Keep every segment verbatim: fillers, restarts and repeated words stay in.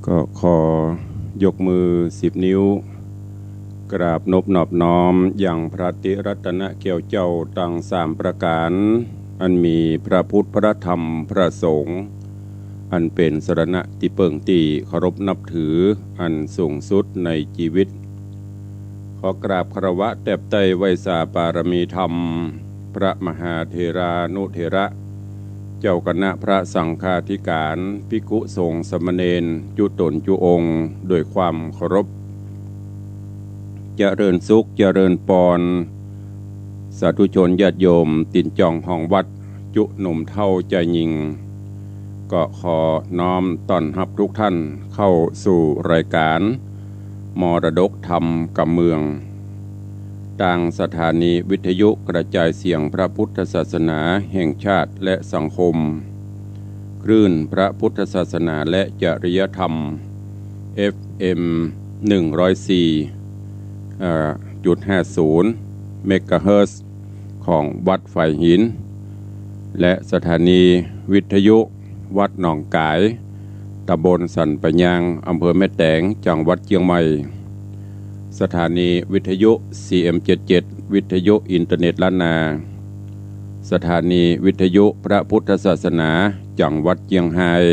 ก็ขอยกมือสิบนิ้ว กราบนบนอบน้อมยังพระติรัตนแก้วเจ้าตังสามประก๋าน อันมีพระพุทธ พระธรรม พระสงฆ์ อันเป๋นสรณะตี้เปิ้งตี้เคารพนับถืออันสูงสุดในจีวิต ขอกราบคารวะแตบใต้ไหว้สาปารมีธรรม พระมหาเถรานุเถระ เจ้าคณะพระสังฆาธิการ ภิกขุสงฆ์สามเณร จุ๊ต๋นจุ๊องค์ ด้วยความเคารพ เจริญสุข เจริญปอน สาธุชนญาติโยม ตี๋นจองห้องวัด จุ๊หนุ่มเฒ่าจายญิง ก็ขอน้อมต้อนฮับทุกท่านเข้าสู่รายการ มรดกธรรมกำเมือง ตางสถานีวิทยุกระจายเสียงพระพุทธศาสนาแห่งชาติและสังคม คลื่นพระพุทธศาสนาและจริยธรรม เอฟเอ็ม หนึ่งร้อยสี่ เอ่อ จุดห้าศูนย์ เมกะเฮิรตซ์ ของวัดฝายหิน และสถานีวิทยุวัดหนองก๋าย ตำบลสันป่ายยาง อำเภอแม่แตง จังหวัดเจียงใหม่ สถานีวิทยุ ซีเอ็ม เจ็ดเจ็ด วิทยุอินเทอร์เน็ตล้านนา สถานีวิทยุพระพุทธศาสนา จังหวัดเจียงฮาย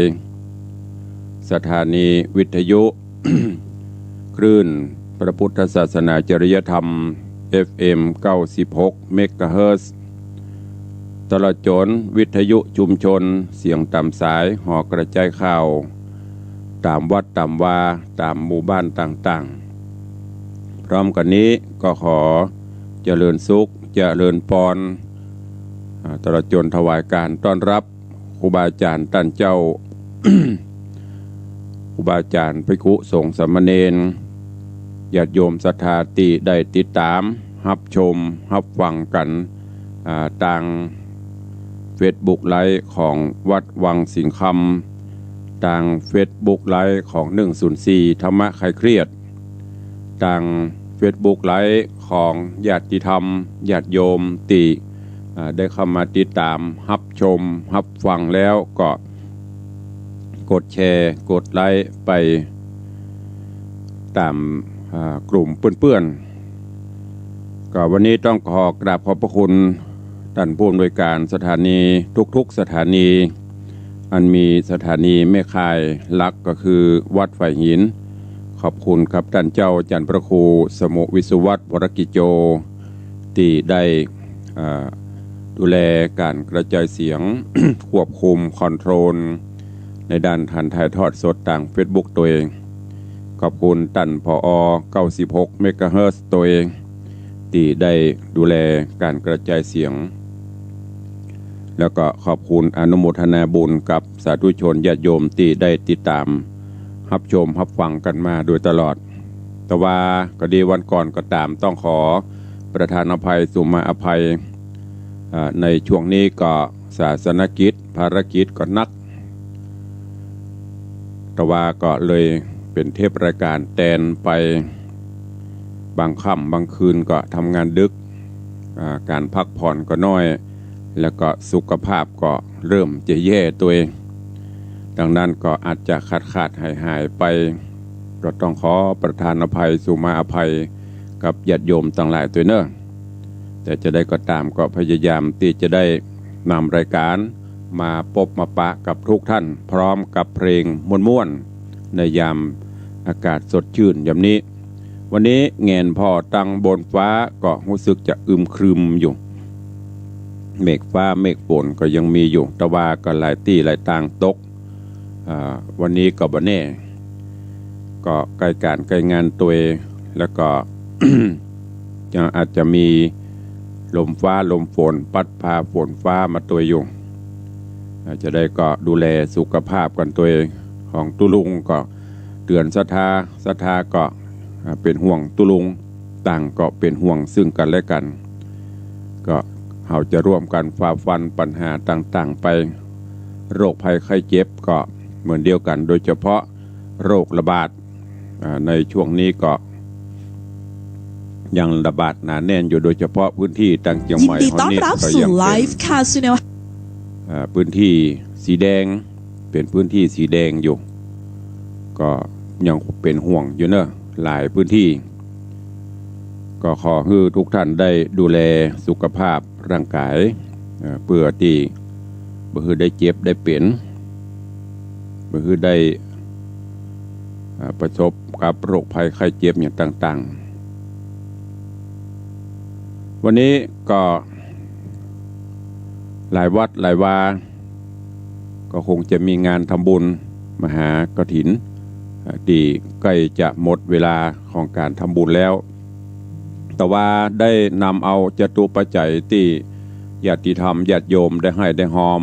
สถานีวิทยุ คลื่นพระพุทธศาสนาจริยธรรม เอฟเอ็ม เก้าสิบหก เมกะเฮิรตซ์ ตลอดจ๋นวิทยุชุมชน เสียงต๋ามสาย หอกระจายข่าว ต๋ามวัดต๋ามวา ต๋ามหมู่บ้านต่างๆ พร้อมกั๋นนี้ก็ขอเจริญสุข เจริญปอน อ่า ตลอดจ๋นถวายก๋านต้อนฮับ ครูบาอาจ๋ารย์ต้านเจ้า ครูบาอาจ๋ารย์ ภิกขุสงฆ์สามเณร ญาติโยมศรัทธาตี้ได้ติดต๋าม ฮับชม ฮับฟังกั๋น อ่า ตางเฟซบุ๊กไลฟ์ของวัดวังสิงห์คำ ตางเฟซบุ๊กไลฟ์ของหนึ่งศูนย์สี่ธรรมะคลายเครียด ตางเฟซบุ๊กไลฟ์ของญาติธรรม ญาติโยมตี้ อ่า ได้เข้ามาติดต๋าม ฮับชม ฮับฟังแล้วก็กดแชร์ กดไลฟ์ไปต๋าม อ่า กลุ่มเปื้อนๆ ก็วันนี้ต้องขอกราบขอบพระคุณต้านผู้อำนวยการสถานีทุกๆ สถานี อันมีสถานีแม่ข่ายหลักก็คือวัดฝายหิน ขอบคุณกับต้านเจ้าอาจ๋ารย์พระครูสมุห์ วิศวัฒน์ วรกิจโจ ตี้ได้ อ่า ดูแลก๋านกระจายเสียง ควบคุมคอนโทรล ในด้านก๋านถ่ายทอดสดตางเฟซบุ๊กตวย ขอบคุณต้าน ผอ เก้าสิบหก เมกะเฮิรตซ์ตวย ตี้ได้ดูแลก๋านกระจายเสียง แล้วก็ขอบคุณอนุโมทนาบุญกับสาธุชนญาติโยมตี้ได้ติดต๋าม ฮับชม ฮับฟังกั๋นมาโดยตลอด แต่ว่าก็ดีวันก่อนก็ต๋าม ต้องขอประทานอภัย สุมาอภัย อ่า ในช่วงนี้ก็ศาสนกิจ ภารกิจก็หนัก แต่ว่าก็เลยเป๋นเทปรายก๋านแตนไป บางค่ำบางคืนก็ทำงานดึก อ่า ก๋านพักผ่อนก็น้อย แล้วก็สุขภาพก็เริ่มจะแย่ตวย ดังนั้นก็อาจจะขาดๆ หายๆ ไป ก็ต้องขอประทานอภัย สุมาอภัยกับญาติโยมตังหลายตวยเน่อ แต่จะใดก็ต๋ามก็พยายามตี้จะได้นำรายก๋านมาปบมาปะกับทุกท่าน พร้อมกับเพลงม่วนๆ ในยามอากาศสดชื่นยามนี้ วันนี้แหงนผ่อตังบนฟ้าก็ฮู้สึกจะอึมครึมอยู่ เมฆฟ้าเมฆฝนก็ยังมีอยู่ แต่ว่าก็หลายตี้หลายตางตก อ่า วันนี้ก็บ่แน่ ก็ใก้ก๋านใก้งานตวย แล้วก็ จะ อาจจะมีลมฟ้าลมฝน ปั๊ดพาฝนฟ้ามาตวยอยู่ อ่า จะใดก็ดูแลสุขภาพกั๋นตวย ของตุ๊ลุงก็เตื๋อนศรัทธา ศรัทธาก็ อ่า เป๋นห่วงตุ๊ลุง ต่างก็เป๋นห่วงซึ่งกั๋นและกั๋น ก็เฮาจะร่วมกั๋นฝ่าฟันปัญหาต่างๆ ไป โรคภัยไข้เจ็บก็เหมือนเดียวกั๋น โดยเฉพาะโรคระบาด อ่า ในช่วงนี้ก็ยังระบาดหนาแน่นอยู่ โดยเฉพาะพื้นตี้ตางเจียงใหม่ ยินดีต้อนรับสู่ไลฟ์ค่ะ เฮานี้ก็ยังเป๋น สู่แนว อ่า พื้นตี้สีแดง เป๋นพื้นตี้สีแดงอยู่ ก็ ก็ยังเป๋นห่วงอยู่เนาะ หลายพื้นตี้ ก็ขอหื้อทุกท่านได้ดูแลสุขภาพร่างก๋าย เอ่อ เปื้อตี้บ่หื้อได้เจ็บได้เป๋น บ่หื้อได้ อ่า ประสบกับโรคภัยไข้เจ็บอย่างต่างๆ วันนี้ก็หลายวัดหลายวา ก็คงจะมีงานทำบุญมหากฐิน เอ่อ ตี้ใก้จะหมดเวลาของก๋านทำบุญแล้ว แต่ว่าได้นำเอาจตุปัจจัยตี้ญาติธรรมญาติโยมได้ให้ได้ฮอม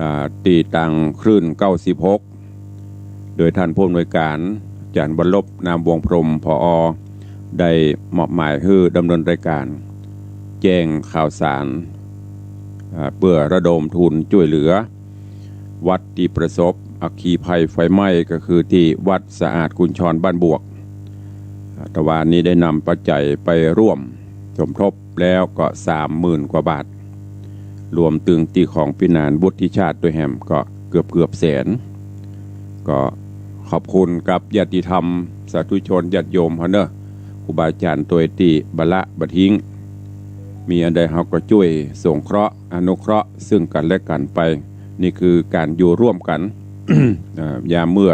อ่า ตี้ตางคลื่นเก้าสิบหก โดยท่านผู้อำนวยก๋าน อาจ๋ารย์วรรณรบ นามวงศ์พรหม ผอ ได้มอบหมายหื้อดำเนินรายก๋าน แจ้งข่าวสาร อ่า เปื้อระดมทุนจ้วยเหลือ วัดตี้ประสบอัคคีภัยไฟไหม้ ก็คือตี้วัดสะอาดกุญชรบ้านบวก อ่า ตะวานี้ได้นำปัจจัยไปร่วมสมทบแล้วก็สามหมื่นกว่าบาท รวมตึงตี้ของปี้หนานวุฒิชาติตวยแหมก็เกือบๆ แสน ก็ขอบคุณกับญาติธรรมสาธุชนญาติโยมเฮาเนาะ ครูบาอาจ๋ารย์ตวยตี้บ่ละบ่ทิ้ง มีอันใดเฮาก็จ้วยสงเคราะห์อนุเคราะห์ซึ่งกั๋นและกั๋นไป นี่คือก๋านอยู่ร่วมกั๋น อ่า ยามเมื่อ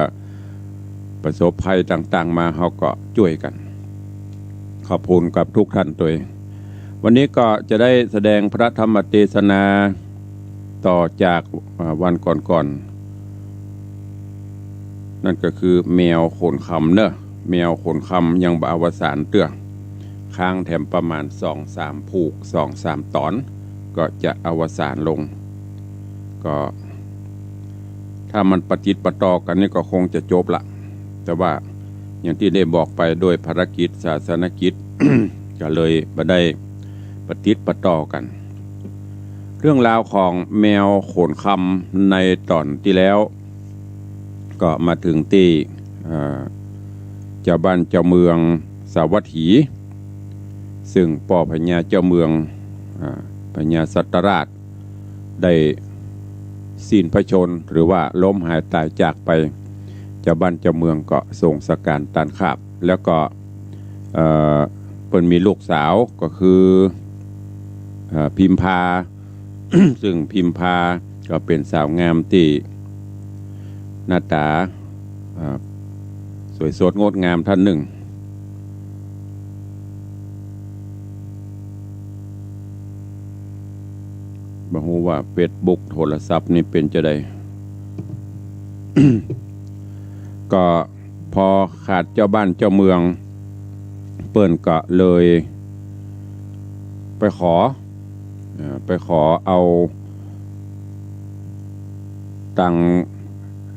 ประสบภัยต่างๆ มาเฮาก็จ้วยกั๋น ขอบคุณกับทุกท่านตวย วันนี้ก็จะได้แสดงพระธรรมเตสนาต่อจาก อ่า วันก่อนๆ นั่นก็คือแมวโขนคำเนาะ แมวโขนคำยังบ่อวสานเตื้อ ค้างแถมประมาณสองสามผูก สองสามต๋อน ก็จะอวสานลง ก็ถ้ามันปะติดปะต่อกั๋นนี่ก็คงจะจบละ แต่ว่าอย่างตี้ได้บอกไปโดยภารกิจศาสนกิจ ก็เลยบ่ได้ปะติดปะต่อกั๋น เรื่องราวของแมวโขนคำในต๋อนตี้แล้ว ก็มาเถิงตี้ เอ่อ เจ้าบ้านเจ้าเมืองสาวัตถี ซึ่งป้อพญาเจ้าเมือง อ่า พญาสัตตราช ได้สิ้นพระชนม์ หรือว่าล้มหายต๋ายจากไป เจ้าบ้านเจ้าเมืองก็ทรงสการตานคาบ แล้วก็ เอ่อ เปิ้นมีลูกสาวก็คือ เอ่อ พิมพา ซึ่งพิมพาก็เป๋นสาวงามตี้หน้าต๋า อ่า สวยสดงดงามท่านนึ่ง บ่ฮู้ว่าเฟซบุ๊กโทรศัพท์นี่เป๋นจาใด ก็ พอขาดเจ้าบ้านเจ้าเมือง เปิ้นก็เลยไปขอ เอ่อ ไปขอเอาตัง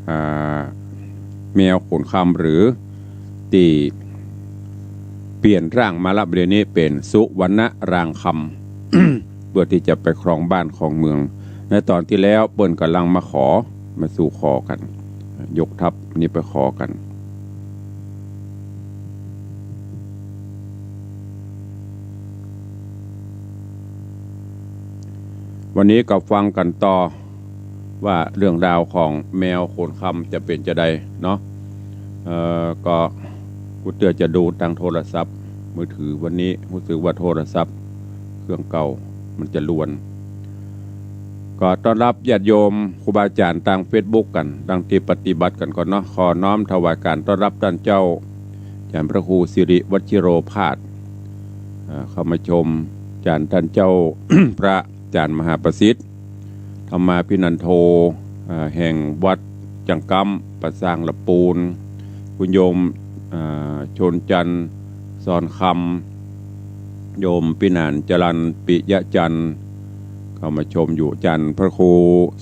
อ่า แมวโขนคำ หรือตี้เปลี่ยนร่างมาละ บ่าเดี่ยวนี้เป๋นสุวรรณรางคำ เปื้อตี้จะไปครองบ้านครองเมือง ในต๋อนตี้แล้วเปิ้นก่ำลังมาขอ มาสู่ขอกั๋น ยกทัพนี่ไปขอกั๋น วันนี้ก็ฟังกั๋นต่อ ว่าเรื่องราวของแมวโขนคำจะเป๋นจาใดเนาะ เอ่อ ก็กูเตื้อจะดูตางโทรศัพท์มือถือ วันนี้ฮู้สึกว่าโทรศัพท์เครื่องเก่ามันจะลวน ก็ต้อนรับญาติโยมครูบาอาจ๋ารย์ตางเฟซบุ๊กกั๋น ดังตี้ปฏิบัติกั๋นก่อนเนาะ ขอน้อมถวายการต้อนรับต้านเจ้า อาจ๋ารย์พระครูสิริวัชิโรภาส เอ่อ เข้ามาชม อาจ๋ารย์ต้านเจ้า พระอาจ๋ารย์มหาประสิทธิ์ ธรรมาภินันโท เอ่อ แห่งวัดจังก๊ำ ป่าซางละปูน คุณโยม เอ่อ ชนจันทร์ สอนคำ โยมพินานจรัญ ปิยะจันทร์ เข้ามาชมอยู่ อาจ๋ารย์พระครู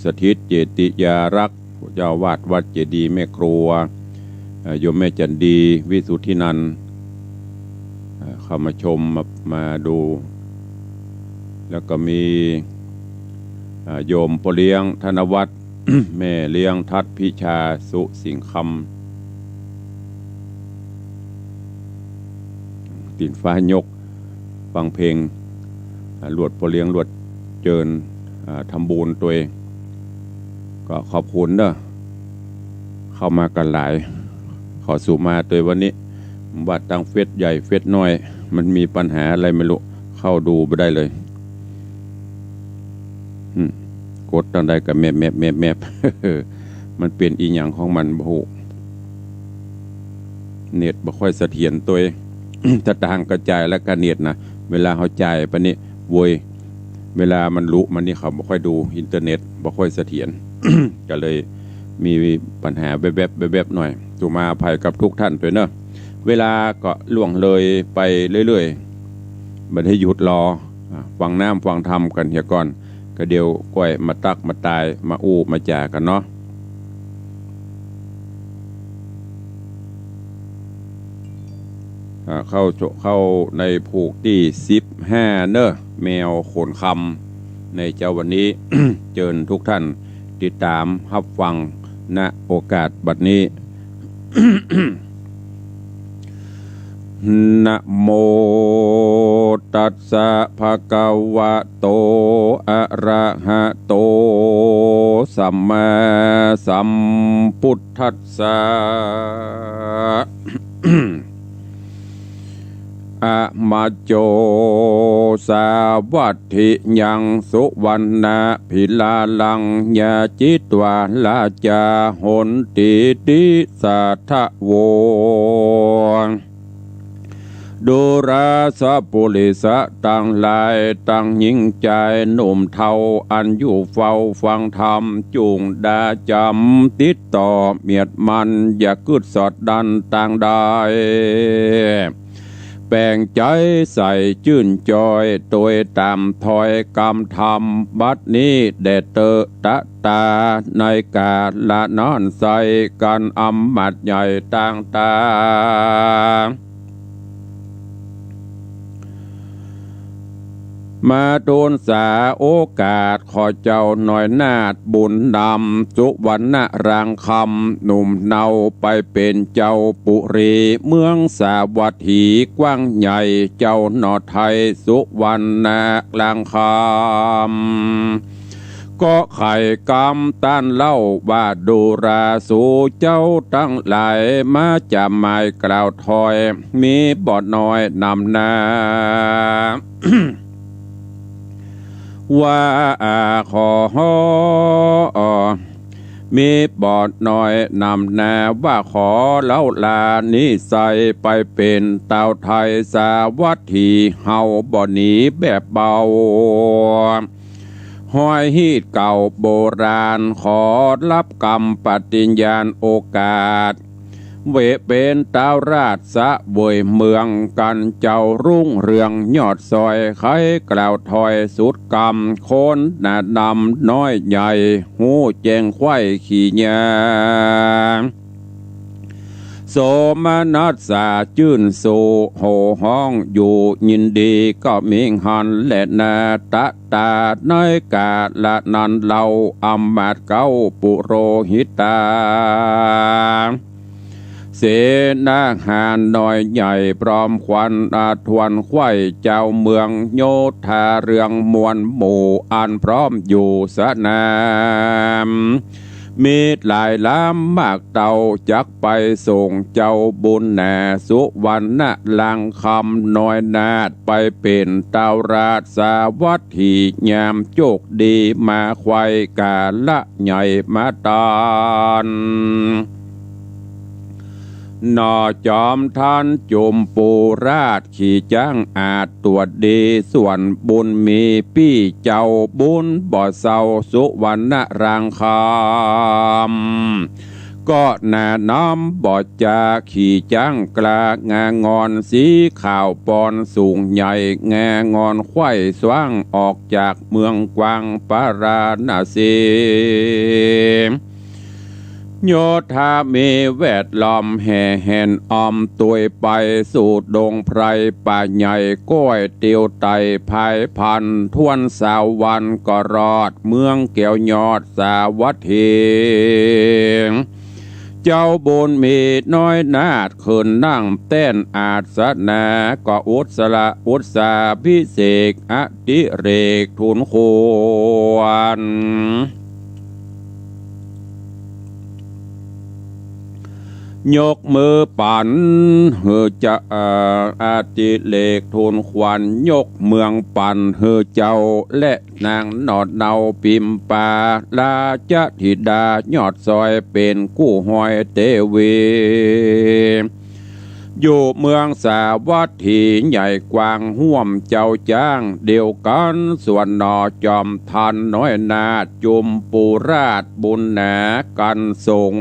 สถิต เจติยารักษ์ เจ้าอาวาสวัดเจดีย์แม่ครัว เอ่อ โยมแม่จันดี วิสุทธินันท์ เอ่อ เข้ามาชม มา มาดู แล้วก็มี เอ่อ โยมป้อเลี้ยงธนวัฒน์ แม่เลี้ยงทัศน์พิชา สุสิงห์คำ ตี๋นฟ้ายก ฟังเพลง อ่า ลวดป้อเลี้ยง ลวดเจิญ อ่า ทำบุญตวย ก็ขอบคุณเนาะ ค เข้ามากั๋นหลาย ขอสู่มาตวยวันนี้ ว่าตังเฟซใหญ่เฟซน้อย มันมีปัญหาอะไรไม่รู้ เข้าดูบ่ได้เลย อืม กดตังใดก็แมบแมบแมบแมบ มันเป๋นอีหยังของมันบ่ฮู้ เน็ตบ่ค่อยเสถียรตวย ถ้าตางกระจายแล้วก็เน็ตนะ เวลาเฮาจ่ายไปนี่ โว้ย เวลามันลุมานี่เขาบ่ค่อยดูอินเทอร์เน็ต บ่ค่อยเสถียร ก็เลยมีปัญหาแวบๆ แวบๆ หน่อย สู่มาอภัยกับทุกท่านตวยเนาะ เวลาก็ล่วงเลยไปเรื่อยๆ บ่ได้หยุดรอ อ่า ฟังน้ำฟังธรรมกั๋นเหียก่อน ก็เดี๋ยวก้อยมาตักมาตาย มาอู้มาจ๋ากั๋นเนาะ อ่า เข้า เข้าในผูกตี้สิบห้าเนาะ แมวโขนคำ ในเจ๊าวันนี้ เจิญทุกท่านติดต๋ามฮับฟัง ณ โอกาสบัดนี้ นะโมตัสสะ ภะคะวะโต อะระหะโต สัมมาสัมพุทธัสสะ อะมะโจ สาวัตถิยัง สุวัณณะภิลาลัง ยาจิตวา ราจา หนตีติ สาทะโว ดูราสะปุริสะตังหลาย ตังญิงจายหนุ่มเฒ่า อันอยู่เฝ้าฟังธรรม จุ่งดาจ๋ำติดต่อเมียดมัน อย่ากึ๊ดสอดดั้นตางใด แป๋งใจ๋ใส่จื้นจอย ตวยต๋ามถ้อยกำธรรม บัดนี้แด่เต๊อะ ตะตา ในกาละนั้นใส่กั๋นอำมาตย์ใหญ่ต่างๆ มาทูลสาโอกาส ขอเจ้าน้อยนาถบุญนำ สุวัณณะรางคำ หนุ่มเนาไปเป๋นเจ้าปุรี เมืองสาวัตถีกว้างใหญ่ เจ้าหน่อไทยสุวัณณะรางคำ ก็ไขกำต้านเล่าว่า ดูราสูเจ้าตังหลาย มาจ๋ำหมายกล่าวถ้อย มีบ่น้อยนำหน้า ว่าขอ มีบ่น้อยนำหน้า ว่าขอเล้าลานิสัย ไปเป๋นเต้าไทยสาวัตถี เฮาบ่หนีแบบเบา ห้อยฮีตเก่าโบราณ ขอรับกำปฏิญญาณโอกาส เวเป๋นเต้าราชเสวยเมืองกั๋น เจ้ารุ่งเรืองยอดซอย ไขกล่าวถ้อยสุดกำ คนหน้านำน้อยใหญ่ ฮู้แจ้งไขว้ขี่ยา โสมนัสสาจื้นสู้ โห่ฮ้องอยู่ยินดี ก็มีหันแลนา ตะตา ในกาละนั้นเล่า อำมาตย์เก๊าปุโรหิตา เสนาหารน้อยใหญ่พร้อมขวัญ อาทวนไขว้เจ้าเมือง โยธาเรืองมวลหมู่ อันพร้อมอยู่สนาม มีหลายล้ำมากเต้า จักไปส่งเจ้าบุญหนา สุวัณณะรางคำน้อยนาถ ไปเป๋นเต้าราชสาวัตถี ยามโจคดีมาไขว้กาละใหญ่มาตาน หน่อจอมทันจุมปูราช ขี่จ๊างอาจตรวจดี ส่วนบุญมีปี้เจ้าบุญบ่เซา สุวัณณะรางคำ ก็หน้านำบ่จา ขี่จ๊างกล้างางอน สีขาวปอนสูงใหญ่ งางอนไขว้สว้าง ออกจากเมืองกวางปาราณสี โยธามีแวดล้อมแห่แหนอ้อมตวยไป สู่ดงไพรป่าใหญ่ ก้อยเตียวไต่พายพัน ถ้วนสาววันก็รอด เมืองแก้วยอดสาวัตถี เจ้าบุญมีน้อยนาถ ขึ้นนั่งแต้นอาสนะ ก็อุตสละอุตสาภิเษก อดิเรกทูลควร ยกมือปั๋นหื้อจะ เอ่อ อดิเรกทูลขวัญ ยกเมืองปั๋นหื้อเจ้า และนางหนอดเนาปิมปา ราชธิดายอดซอย เป๋นกู้ฮอยเตวี อยู่เมืองสาวัตถีใหญ่กว้าง ฮ่วมเจ้าจ๊างเดียวกั๋น ส่วนหนอจอมทันน้อยนา จุมปูราชบุญหนา กันส่ง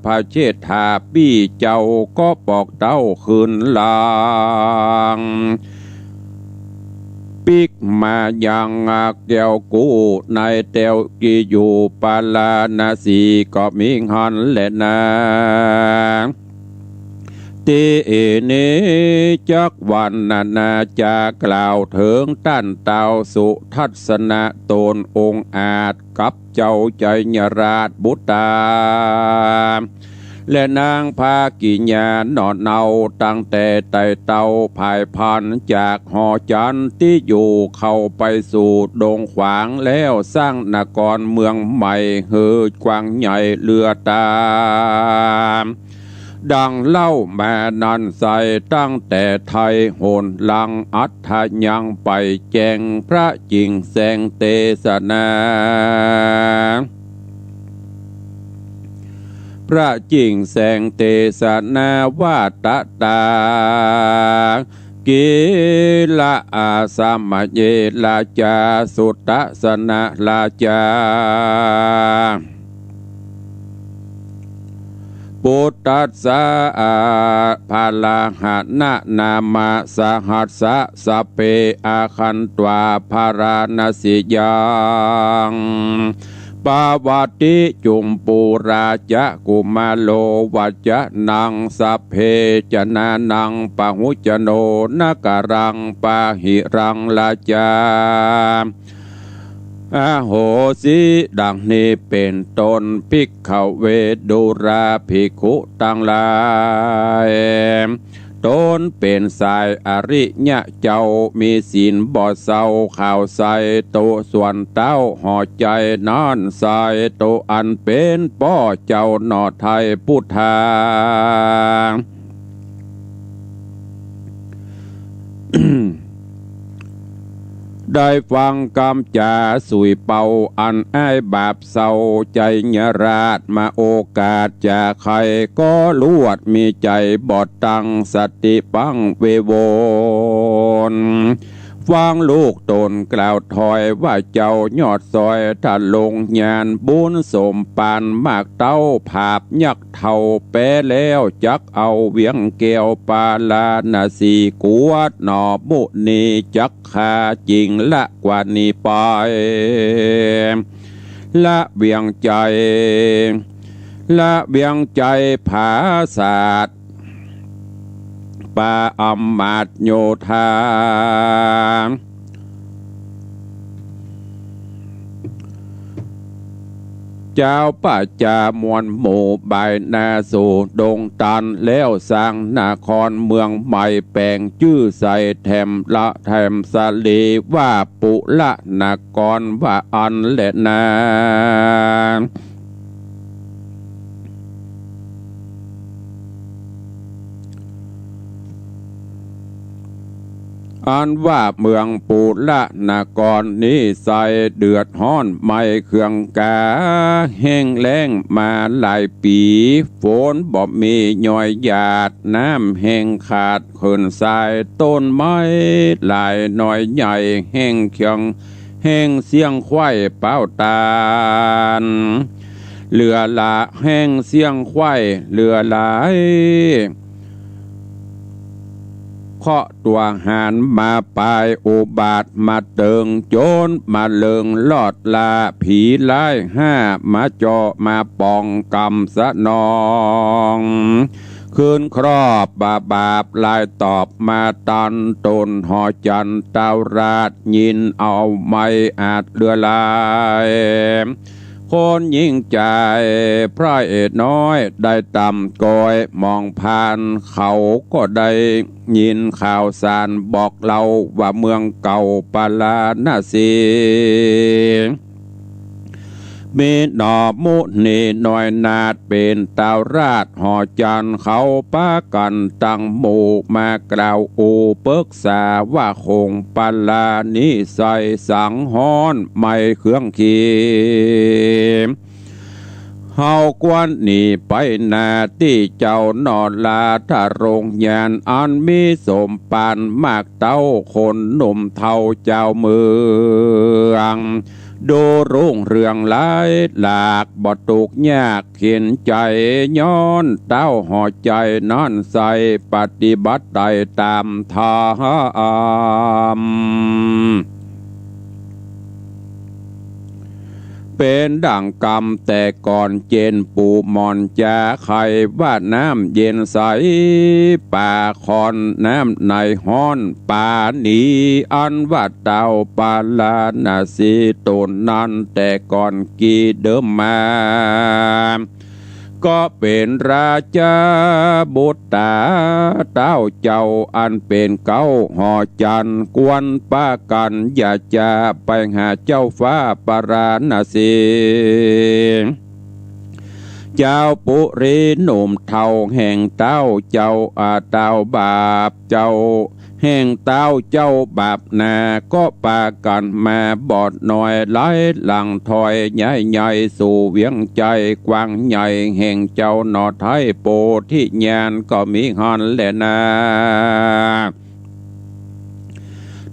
พระเชษฐาปี้เจ้า ก็ปอกเต้าคืนหลัง ปิ๊กมายังแก้วกู้ ในแต้วกี้อยู่ปาราณสี ก็มีหั้นแหละนา ตี้นี้จักวรรณนาจ๋ากล่าวเถิงต้านเต้าสุทัศนะ ต๋นองอาจกับเจ้าชัยราชบุตรา และนางภากิญญาหนอดเนา ตั้งแต่ไต่เต้าผายพรรณจากหอจันทร์ตี้อยู่ เข้าไปสู่ดงขวางแล้ว สร้างนครเมืองใหม่หื้อกว้างใหญ่เลือต๋า ดังเล่ามานั้นไส้ ตั้งแต่ไทยหนหลังอัฏฐยังไปแจ้ง พระจิ่งแสงเตสนา พระจิ่งแสงเตสนาว่า ตะตา กิละอาสมะเยราชา สุทัศนราชา ปุตตัสสะ อา พาลาหะนะนามะ สหัสสะ สะเป อาคันตวา พาราณสิยัง ปะวัตติจุมปูราจะกุมาโร วัจจะนัง สะเพ จนานัง ปะหุจโน นะกะรัง ปะหิรัง ราชา อโหสิ ดังนี้เป๋นต้น ภิกขเว ดูราภิกขุตังหลาย ต๋นเป๋นสายอริยะเจ้า มีศีลบ่เศร้า ขาวใส โตส่วนเต้าหอใจ๋นั้นไส้ โตอันเป๋นป้อเจ้าหนอไทยพุทธา ได้ฟังกำจ๋าสุยเป่า อันอ้ายบาปเศร้าชัยราช มาโอกาสจะใค่ ก็ลวดมีใจ๋บ่ตัง สติปังเววร ฟังลูกต๋นกล่าวถอยว่า เจ้ายอดซอย ถ้าลงญาณบุญสมปาน มากเต้าผาบยักษ์เฒ่าแป๊แล้ว จักเอาเวียงแก้วปาราณสี กวดหนอมุนี จักคาจิ่งละกว่านี้ไป ละเวียงใจ๋ ละเวียงใจ๋ผาสาท ปาอำมาตย์โยธา เจ้าประจามวลหมู่บ่ายหน้าสู่ดงตัน แล้วสร้างนครเมืองใหม่ แป๋งจื้อใส่แถมละแถมสะเล ว่าปุระนครว่าอั้นแลนา อันว่าเมืองปุระนครนี้ไส้เดือดฮ้อนไหม้เคืองกา แห้งแล้งมาหลายปี๋ ฝนบ่มีย้อยหยาด น้ำแห้งขาดเขินทราย ต้นไม้หลายน้อยใหญ่แห้งเคียง แห้งเสี้ยงไขว้เป้าต๋านเหลือหลาย แห้งเสี้ยงไขว้เหลือหลาย เคาะตั๋วหารมาปายอุบาทมาเติง โจรมาเลิงลอดล่า ผีร้ายห้ามาเจาะมาป๋องกำสนอง คืนครอบบาปบาปลายตอบมาตัน ต๋นหอจันทราชยินเอาไม่อาจเหลือหลาย คนยิ่งใจ๋พระเอกน้อยได้ต่ำก้อยมองผ่าน เขาก็ได้ยินข่าวสารบอกเล่าว่าเมืองเก่าปาราณสี มีหน่อมุนีหน่วยนาฏเป๋นเต้าราชหอจันทร์ เขาปากั๋นตังหมู่มากล่าวอู้ปึกษาว่าคงปราณีสัยสังหรณ์ไม่เคืองเคียง เฮาควรหนีไปนาตี้เจ้าหน่อลา ถ้าโรงยานอันมีสมภารมากเต้า คนหนุ่มเฒ่าจาวเมือง ดูรุ่งเรืองหลายหลาก บ่ตุ๊กยากเข็ญใจ๋ ย้อนเต้าหอใจ๋นั้นใส่ ปฏิบัติได้ต๋ามธรรม เป๋นดั่งกำแต่ก่อน เจนปู่หม่อนจาไขว่าน้ำเย็นใส ป่าคอนน้ำในฮ้อน ปาณีอันว่าเต้าปาราณสีต๋นนั้น แต่ก่อนกี้เดิมมา ก็เป๋นราชบุตรา เต้าเจ้าอันเป๋นเก๊าหอจันทร์ ควรปากั๋นอย่าจะไปหาเจ้าฟ้าปาราณสี เจ้าปุรีหนุ่มเฒ่าแห่งเต้าเจ้า อา เต้าบาปเจ้า แห่งเต้าเจ้าบาปนา ก็ปากั๋นมาบ่น้อยหลายหลัง ถ้อยใหญ่ใหญ่สู่เวียงใจ๋กว้างใหญ่ แห่งเจ้าหน่อไท้โพธิญาณก็มีหั้นแลนา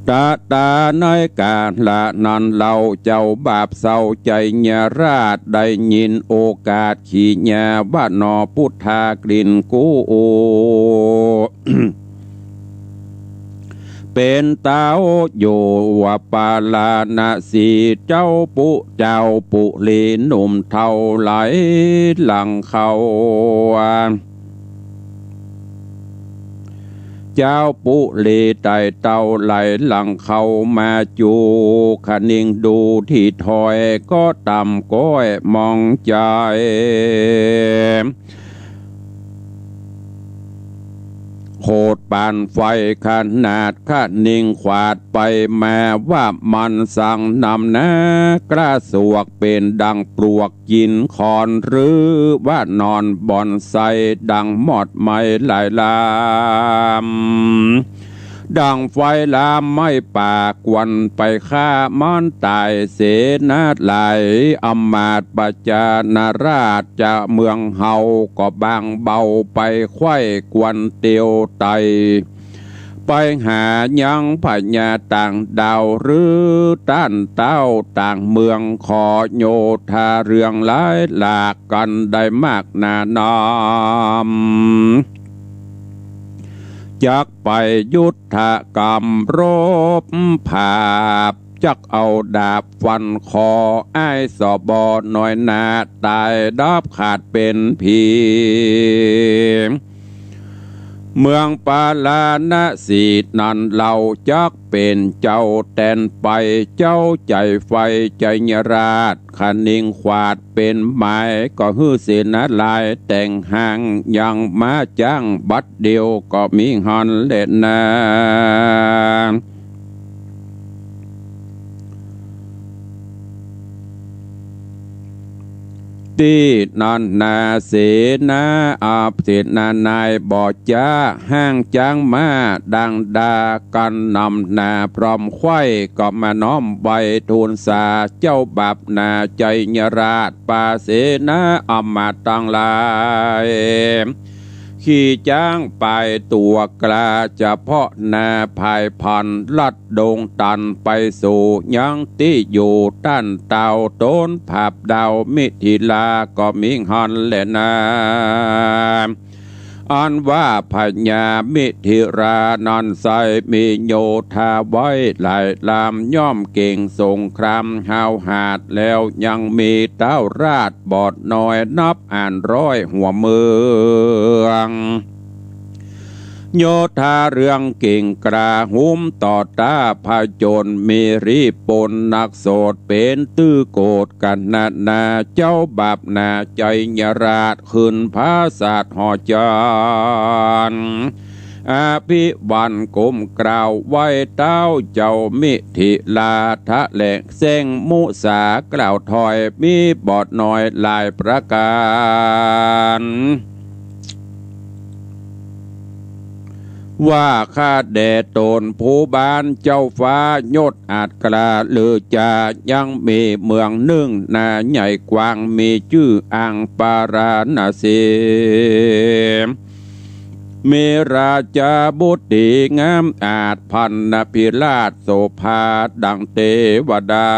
ตะตาในกาละนั้นเล่า เจ้าบาปเศร้าไชยราช ได้ยินโอกาสขีญาว่าหน่อพุทธากลิ่นกู้ เป๋นเต้าอยู่ว่าปาราณสี เจ้าปุ เจ้าปุรีหนุ่มเฒ่าไหลหลังเข้า เจ้าปุรีไต่เต้าไหลหลังเข้ามาจู คะนิงดูตี้ถ้อยก็ต่ำก้อยมองใจ๋ โขดปานไฟขนาด คะนิงขวาดไปมาว่ามันสังนำหนา กระสวกเป๋นดั่งปลวกกิ๋นขอน หรือว่านอนบ่อนใสดั่งมอดไหม้หลายลาม ดั่งไฟลามไหม้ป่า ควรไปฆ่ามันต๋ายเสียนาหลาย อำมาตย์ประจานาราชเจ้าเมืองเฮาก็บางเบา ไปไขว้ควรเตียวไต่ ไปหายังพญาต่างดาว หรือต้านเต้าต่างเมือง ขอโยธาเรื่องหลายหลาก กั๋นได้มากหนานำ จักไปยุทธกรรมรบผาบ จักเอาดาบฟันคออ้ายสบน้อยนา ต๋ายดับขาดเป๋นผี เมืองปาราณสีนั้นเล่า จักเป๋นเจ้าแตนไป เจ้าใจ๋ไฟไชยราช คะนิงขวาดเป๋นหมาย ก็หื้อเสนาหลายแต่งห้าง ยังมาจ้างบัดเดียวก็มีหั้นแลนา ตี้นั้นนาเสนา อา เสนาหนายบ่จ๊า ห้างจ๊างม้าดังดา กั๋นนำหน้าพร้อมไขว้ ก็มาน้อมไหว้ทูลสา เจ้าบาปนาไชยราช ปาเสนาอำมาตย์ตังหลาย ขี่จ๊างปายตั๋วกล้า เฉพาะหน้าผายพรรณ ลัดดงตันไปสู่ยังตี้อยู่ต้านเต้า ต๋นผาบดาวมิถิลา ก็มีหั้นแลนา อันว่าพญามิถิรานั้นไส้มีโยธาไว้หลายลำ ย่อมเก่งสงครามห้าวหาญ แล้วยังมีเต้าราชบ่น้อยนับอ่านร้อยหัวเมือง โยธาเรื่องเก่งกล้า หุมต่อต้าผจญ มีรีปนนักโสด เป๋นตื้อโกรธกั๋นนักหนา เจ้าบาปนาไชยราช ขึ้นผาสาทหอจันทร์ อภิวันก้มกราบไหว้เต๊าเจ้ามิถิลา ถแหลงแสดงมุสากล่าวถอย มีบ่น้อยหลายประก๋าน ว่าข้าแด่ตนผู้บ้านเจ้าฟ้ายศอาจกล้าลือจา ยังมีเมืองนึ่งนาใหญ่กว้าง มีจื้ออั้งปาราณสี มีราชบุตรีงามอาจ พันนพิราชโสภาดังเตวดา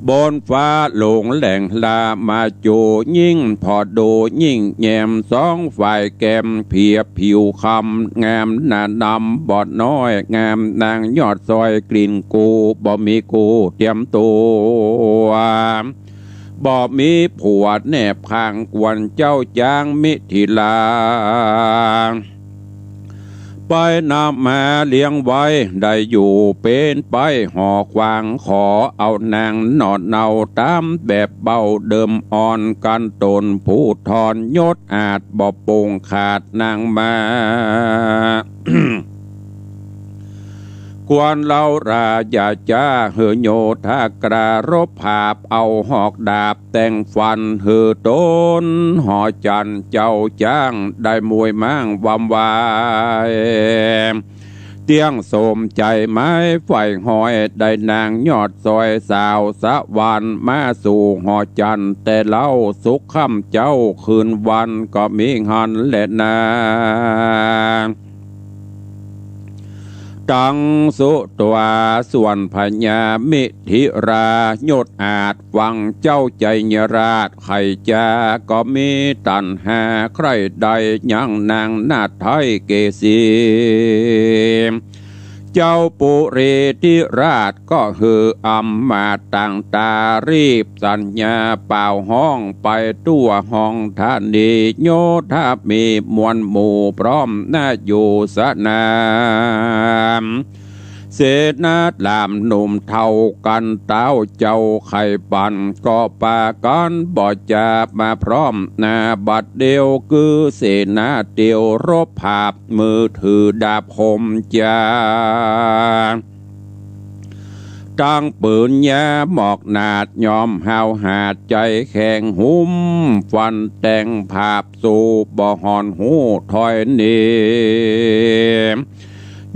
บนฟ้าหลงแหล่งลามาโจยิ่ง ผ่อดูยิ่งแยมสองฝ่ายแก้ม เพียบผิวคำงามหน้านำบ่น้อย งามนางยอดซอยกลิ่นกู บ่มีกูเตรียมตั๋ว บ่มีผัวแนบข้าง ควรเจ้าจางมิถิลา ไปนำมาเลี้ยงไว้ ได้อยู่เป๋นไปห่อขวาง ขอเอานางหนอนเนาต๋ามแบบเบาเดิมอ่อน กันตนผู้ทอนยศอาจ บ่ปงขาดนางมา ควรเล่าราชาจ๋า หื้อโยธากล้ารบผาบ เอาหอกดาบแต่งฟัน หื้อตนหอจันทร์เจ้าจาง ได้มวยม้างวำวาย เตี้ยงสมใจ๋ไม้ไฝ่ห้อย ได้นางยอดซอยสาวสวรรค์ มาสู่หอจันทร์แต่เล้า สุขค่ำเจ๊าคืนวัน ก็มีหั้นแลนา ตังสุตวา ส่วนพญามิถิลายศอาจ ฟังเจ้าไชยราชไขจ๋า ก็มีตัณหาใคร่ใด่ ยังนางนาฏไทยเกสี เจ้าปุเรติราชก็หื้ออำมาตย์ต่างต๋า รีบสัญญาป่าวฮ้อง ไปทั่วห้องธานี โยธามีมวลหมู่พร้อม ณ อยู่สนาม เสนาหลามหนุ่มเฒ่ากัน เต๊าเจ้าไข่ปัน ก็ปากั๋นบ่จามาพร้อม ณ บัดเดียว คือเสนาเตียวรบผาบ มือถือดาบคมจ๋า ตังปืนยาหมอกหนาด ยอมห้าวหาดใจ๋แข็ง หุมฟันแต่งผาบ สู้บ่หอนฮู้ถอยหนี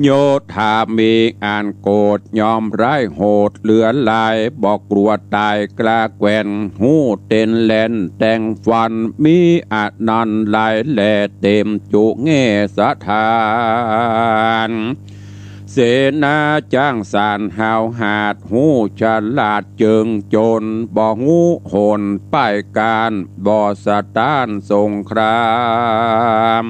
โยธามีอันโกรธ ยอมร้ายโหดเหลือหลาย บ่กลัวต๋ายกล้าแกว่น ฮู้เต้นแล่นแต่งฟัน มีอันนั้นหลายแล เต็มจุแง่สถาน เสนาจ้างสารห้าวหาด ฮู้ฉลาดเจิงโจร บ่ฮู้หนป้ายก๋าน บ่สะต้านสงคราม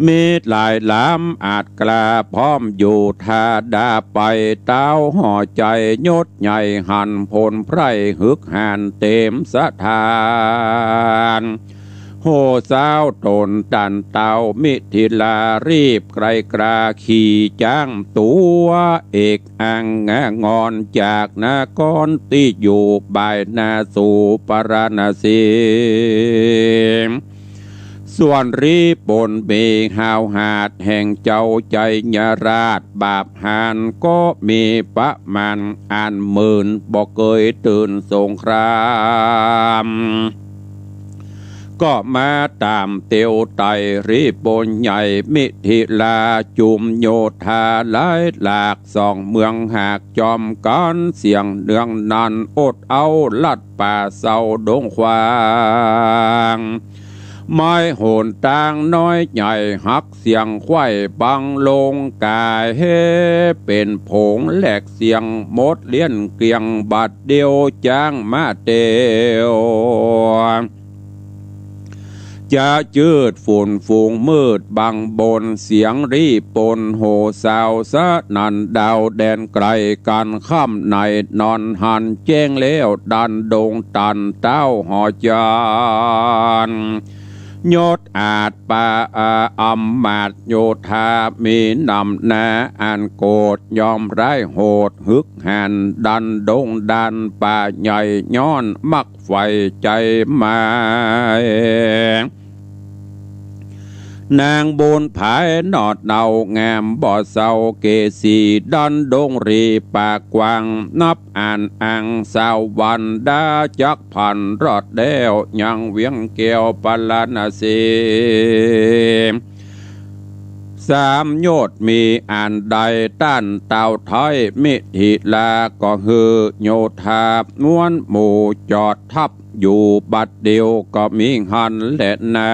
มีหลายหลามอาจกล้า พร้อมอยู่ทาดาไป เต๊าหอไชยศใหญ่หันพลไพร่ ฮึกหาญเต็มสถาน โหสาวต๋นตันเต้ามิถิลา รีบไกลกล้าขี่จ๊างตั๋ว เอกอังงอนจากนคร ตี้อยู่บ่ายหน้าสู่ปาราณสี ส่วนรีปนมีห้าวหาด แห่งเจ้าไชยราชบาปหาญ ก็มีประมาณอันหมื่น บ่เกยตื่นสงคราม ก็มาต๋ามเตียวไต่รีปนใหญ่ มิถิลาจุมโยธาหลายหลาก สองเมืองหากจอมกั๋น เสี้ยงเนืองนันอดเอาลัดป่าเซาดงขวาง ไม้หนตางน้อยใหญ่หักเสี้ยงไขว้บังลงก๋าย เป๋นผงแหลกเสี้ยงหมดเลี้ยนเกลี้ยง บัดเดียวจ๊างมาเตียว จะจืดฝุ่นฝูงมืดบังบน เสียงรีปนโหสาวสนั่นดาวแดนไก๋ กั๋นค่ำในนอนหันแจ้งแล้วดันดงตันเต้าหอจันทร์ ยศอาจปาอาอำมาตย์โยธามีนำหน้าอันโกรธ ยอมร้ายโหดฮึกหาญดันดงดันป่าใหญ่ ย้อนมักใฝ่ไชยหมาย นางบุญผายหนอดเนา งามบ่เศร้า เกศรีดันดงรีปากกว้าง นับอ่านอังสาวรรดาจักพันรอดแล้วยังเวียงแก้วปาราณสี สามยศมีอันใด ต้านต้าวไทยมิถิลาก็หื้อโยธาม้วนหมู่จอดทัพอยู่บัดเดียวก็มีหั้นแลนา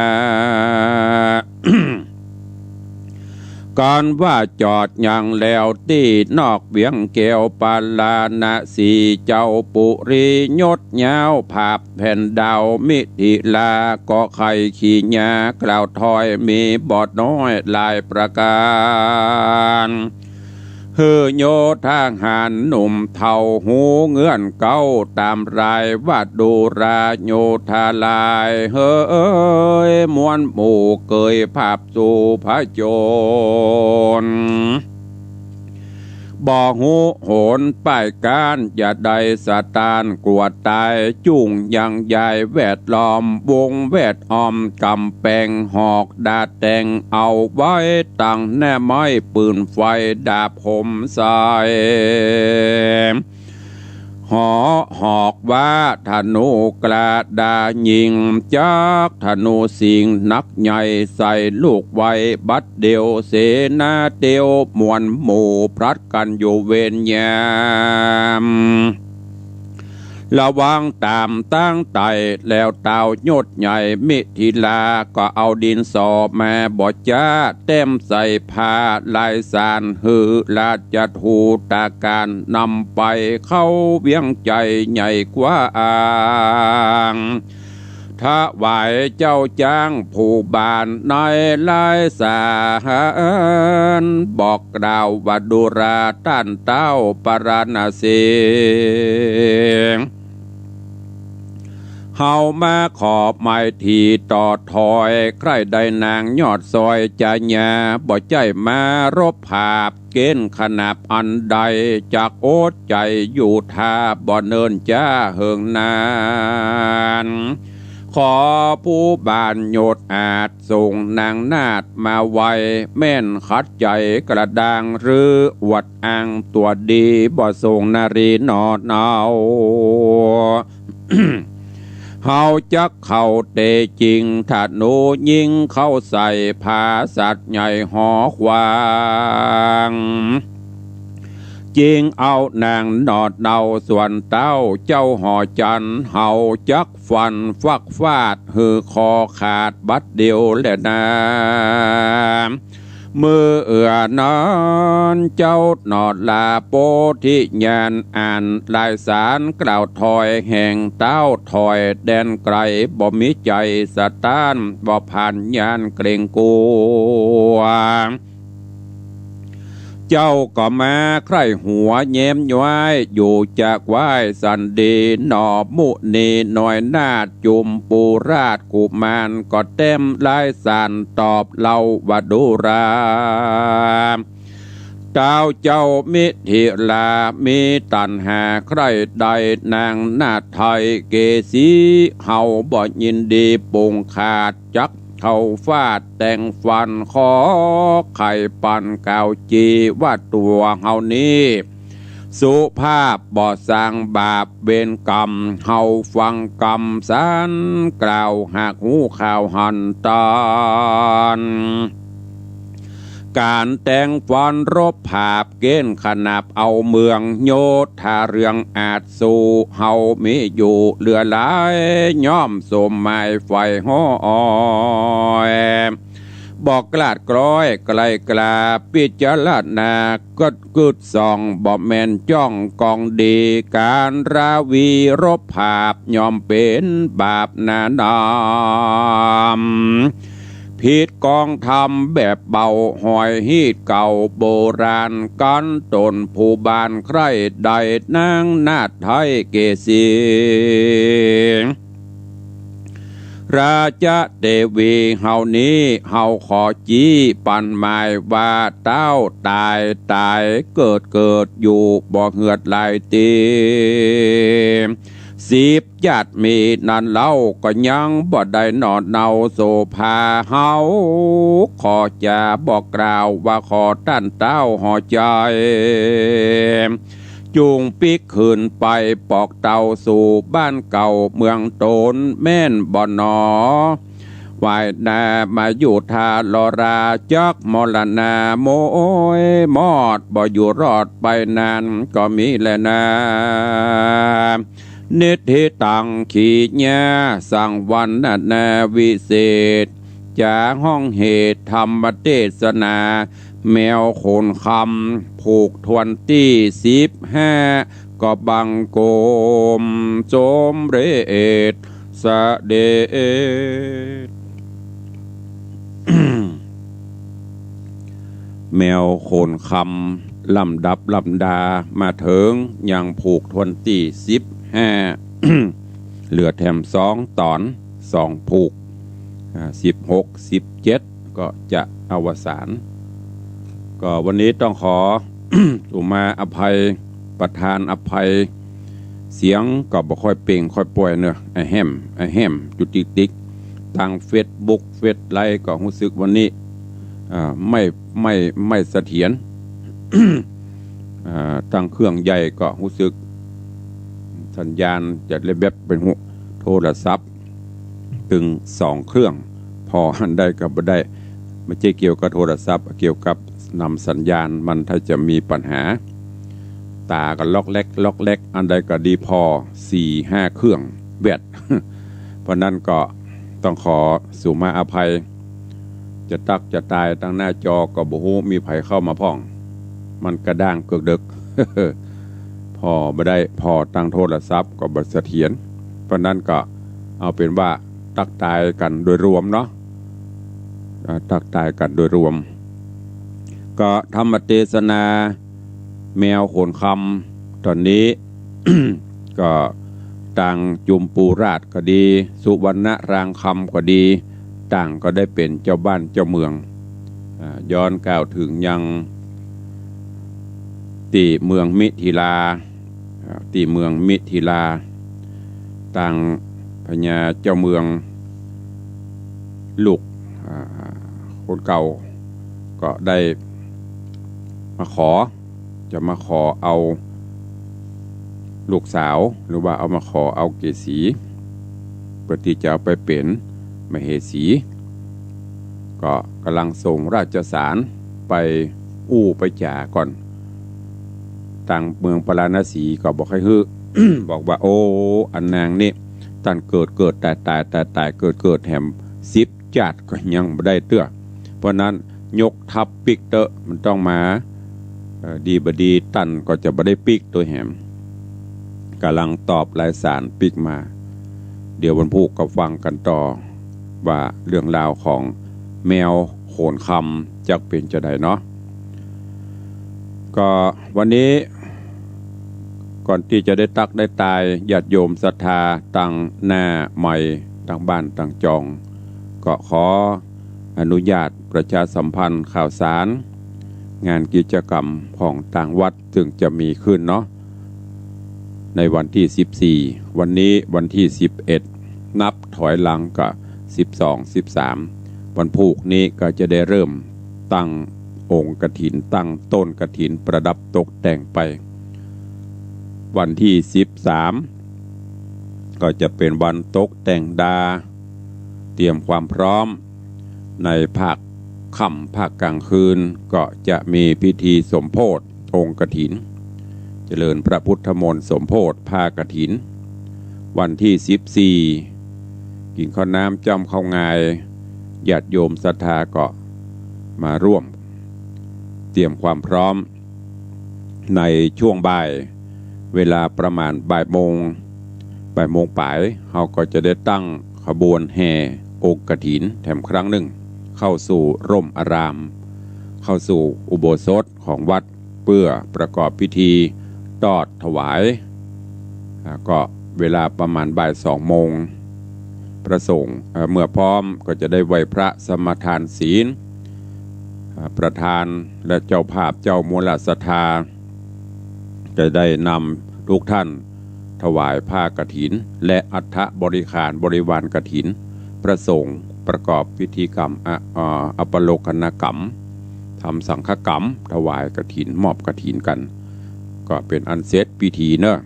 กันว่าจอดยังแล้วตี้นอกเวียงแก้วปาราณสี เจ้าปุรียศยาวผาบแผ่นดาวมิถิลา ก็ใค่ขี้หญ้ากล่าวถอยมีบ่น้อยหลายประก๋าน หื้อโยธาหารหนุ่มเฒ่าฮู้เงื่อนเก๊า ต๋ามรายวาดูราโยธาลาย เฮ้ย ม้วนหมู่เกยผาบสู่ผจญ บ่ฮู้หนป้ายก๋าน จะได้สะต้านกลัวต๋าย จุ่งยังยายแวดล้อม วงแวดอ้อมก๋ำแปง หอกดาดแตงเอาไว้ ตังแน่ไม้ปืนไฟดาบหมใส่ หอหอกว่าธนูกล้าดาญยิ่ง จักธนูสิงห์นักใหญ่ ใส่ลูกไว้บัดเดียว เสนาเตียวม้วนหมู่พลัดกั๋นอยู่เวรยาม ระวังต๋ามตางใต้ แล้วต้าวยศใหญ่มิถิลา ก็เอาดินสอมาบ่จ๊า แต้มใส่ผ้าลายสาร หื้อราชทูตก๋านนำไป เข้าเวียงใจ๋ใหญ่กว้าง ถวายเจ้าจ๊างผู้บ้านในลายสาร บอกกล่าววาดูราต้านต้าวปาราณสี เฮามาขอไม้ทีต่อถอย ใคร่ได้นางยอดซอยจาญา บ่ใจ้มารบผาบเก๋ณฑ์ขนาบอันใด จักอดใจ๋อยู่ถ้าบ่เนิ่นจ๊าเหิงนาน ขอผู้บ้านยศอาจ ส่งนางนาฏมาไว แม่นขัดใจ๋กระด้าง หรืออวดอ้างตั๋วดี บ่ส่งนารีหนอเนา เฮาจักเข้าเตะจิ่ง ธนูยิงเข้าใส่ ผาสัตว์ใหญ่หอขวาง จิ่งเอานางหนอเนา ส่วนเต้าเจ้าหอจันทร์ เฮาจักฟันฟักฟาด หื้อคอขาดบัดเดียวแลนา เมื่อเอื้อนั้นเจ้าหนอลาโปธิญาณ อ่านลายสารกล่าวถอย แห่งเต้าถอยแดนไก๋ บ่มีใจ๋สะต้าน บ่ผ่านญาณเกรงกั๋ว เจ้าก็มาใคร่หัวแย้มย้อย อยู่จะไหว้สันดี หนอมุนีน้อยนาฏ จุมปูราชกุมาร ก็แต้มลายสารตอบเล่าว่าดูรา ต้าวเจ้ามิถิลา มีตัณหาใคร่ได้นางนาฏไทยเกสี เฮาบ่ยินดีปงขาด จักเข้าฟาดแต่งฟัน ขอไขปันกล่าวจีว่าตั๋วเฮานี้ สุภาพบ่สร้างบาปเวรกรรม เฮาฟังกำสารกล่าว หากฮู้ข่าวหันตอน ก๋านแต่งฟันรบผาบเก๋ณฑ์ขนาบเอาเมือง โยธาเรืองอาจสู้ เฮามีอยู่เหลือหลาย ย่อมสมหมายใฝ่ฮ้อย บ่กล้าดกล้อยไกลกล้า พิจารณากึดกึดส่อง บ่แม่นจ้องกองดี ก๋านราวีรบผาบ ย่อมเป๋นบาปหนานำ ผิดกองธรรมแบบเบา หอยฮีตเก่าโบราณ กันตนผู้บ้านใคร่ได้นางนาฏไทยเกสี ราชเตวีเฮานี้ เฮาขอจี้ปันหมายว่า เต้าต๋ายต๋ายเกิดเกิดอยู่ บ่เหือดหลายตี้ สิบญาติมีนั้นเล่า ก็ยังบ่ได้หนอเนาโสภา เฮาขอจะบอกกล่าวว่า ขอต้านเต้าห่อใจ๋ จุ่งปิ๊กคืนไปปอกเต้า สู่บ้านเก่าเมืองต๋น แม่นบ่หนอ วายนามาอยู่ท่ารอรา จักมรณาโมยมอด บ่อยู่รอดไปนานก็มีแลนา นิทธิตัง ขีญา สังวรรณนาวิเศษ จ๋าฮ้องเหตุธรรมเตสนา แมวโขนคำ ผูกถ้วนตี้สิบห้า ก็บังคมสมเร็จเสด็จ แมวโขนคำ ลำดับลำดามาเถิงยังผูกถ้วนตี้สิบห้า เหลือแถมสองต๋อน สองผูก อ่า สิบหก สิบเจ็ด ก็จะอวสาน ก็วันนี้ต้องขอ สุมาอภัย ประทานอภัย เสียงก็บ่ค่อยเปล่งค่อยป่อยเนาะ อะแฮม อะแฮม จุกจิก ตังเฟซบุ๊ก เฟซไลฟ์ก็ฮู้สึกวันนี้ อ่า ไม่ ไม่ ไม่เสถียร อ่า ตังเครื่องใหญ่ก็ฮู้สึก สัญญาณจะแลบๆ ไปฮู้ โทรศัพท์ ตึงสองเครื่อง ผ่ออันใดก็บ่ได้ บ่ใจ้เกี่ยวกับโทรศัพท์ เกี่ยวกับนำสัญญาณมัน ถ้าจะมีปัญหา ต๋าก็ล็อกแล็ก ล็อกแล็ก อันใดก็ดีผ่อสี่ห้าเครื่องแวด เพราะนั้นก็ต้องขอสุมาอภัย จะตั๊กจะตายตังหน้าจอก็บ่ฮู้มีใผเข้ามาพ่อง มันกระด้างเกือกเดิก ผ่อบ่ได้ ผ่อตังโทรศัพท์ก็บ่เสถียร เพราะนั้นก็เอาเป๋นว่าตั๊กตายกั๋นโดยรวมเนาะ อ่า ตั๊กตายกั๋นโดยรวม ก็ธรรมเตสนาแมวโขนคำต๋อนนี้ ก็ตางจุมปูราชก็ดี สุวรรณรางคำก็ดี ต่างก็ได้เป๋นเจ้าบ้านเจ้าเมือง อ่า ย้อนกล่าวเถิงยังตี้เมืองมิถิลา อ่า ตี้เมืองมิถิลา ตางพญาเจ้าเมืองลูก อ่า คนเก่าก็ได้มาขอ จะมาขอเอาลูกสาว หรือว่าเอามาขอเอาเกสี เปื้อตี้จะเอาไปเป๋นมเหสี ก็ก่ำลังส่งราชสารไปอู้ไปจ๋าก่อน ตางเมืองปาราณสีก็บ่ใค่หื้อ บอกว่า โอ้ อันนางนี่ ต้านเกิดเกิดต๋ายต๋ายต๋ายต๋ายเกิดเกิดแหมสิบจาติก็ยังบ่ได้เตื้อ เพราะนั้นยกทัพปิ๊กเต๊อะ มันต้องมา เอ่อ ดีบ่ดีต้านก็จะบ่ได้ปิ๊กตวยแหม ก่ำลังตอบลายสารปิ๊กมา เดี๋ยววันพูกก็ฟังกั๋นต่อ ว่าเรื่องราวของแมวโขนคำจักเป๋นจาใดเนาะ ก็วันนี้ก่อนตี้จะได้ตั๊กได้ตาย ญาติโยมศรัทธาตังหน้าไมค์ตังบ้านตังจอง ก็ขออนุญาตประชาสัมพันธ์ข่าวสารงานกิจกรรมของตางวัดซึ่งจะมีขึ้นเนาะ ในวันตี้สิบสี่ วันนี้วันตี้สิบเอ็ด นับถอยหลังก็สิบสอง สิบสาม วันพูกนี้ก็จะได้เริ่มตั้งองค์กฐิน ตั้งต้นกฐินประดับตกแต่งไป วันตี้สิบสาม ก็จะเป๋นวันตกแต่งดา เตรียมความพร้อม ในภาคค่ำภาคกลางคืนก็จะมีพิธีสมโภชองค์กฐิน เจริญพระพุทธมนต์สมโภชผ้ากฐิน วันตี้สิบสี่ กิ๋นข้าวน้ำจ้ำข้าวงาย ญาติโยมศรัทธาก็มาร่วมเตรียมความพร้อม ในช่วงบ่าย เวลาประมาณบ่ายโมง บ่ายโมงป๋าย เฮาก็จะได้ตั้งขบวนแห่องค์กฐินแถมครั้งนึ่ง เข้าสู่ร่มอาราม เข้าสู่อุโบสถของวัด เปื้อประกอบพิธีตอดถวาย อ่า ก็เวลาประมาณบ่ายสองโมง พระสงฆ์ เอ่อ เมื่อพร้อมก็จะได้ไหว้พระสมาทานศีล อ่า ประธานและเจ้าภาพเจ้ามูลศรัทธา จะได้นำทุกท่าน ถวายผ้ากฐิน และอัฐบริขารบริวารกฐิน พระสงฆ์ประกอบพิธีกรรม อะ เอ่อ อัปโลกนกรรม ทำสังฆกรรม ถวายกฐิน มอบกฐินกั๋น ก็เป๋นอันเสร็จพิธีเนาะ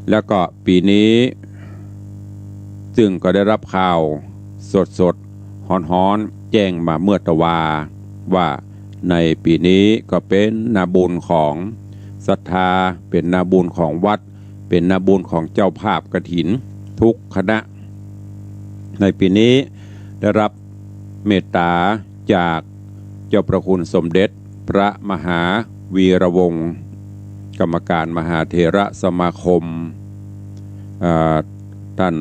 แล้วก็ปี๋นี้ ซึ่งก็ได้ฮับข่าวสดๆ ฮ้อนๆ แจ้งมาเมื่อตะวา ว่าในปี๋นี้ก็เป๋นนาบุญของศรัทธา เป๋นนาบุญของวัด เป๋นนาบุญของเจ้าภาพกฐินทุกคณะ ในปี๋นี้ได้ฮับเมตต๋าจากเจ้าพระคุณสมเด็จพระมหาวีระวงศ์ กรรมการมหาเถระสมาคม เอ่อ ต้าน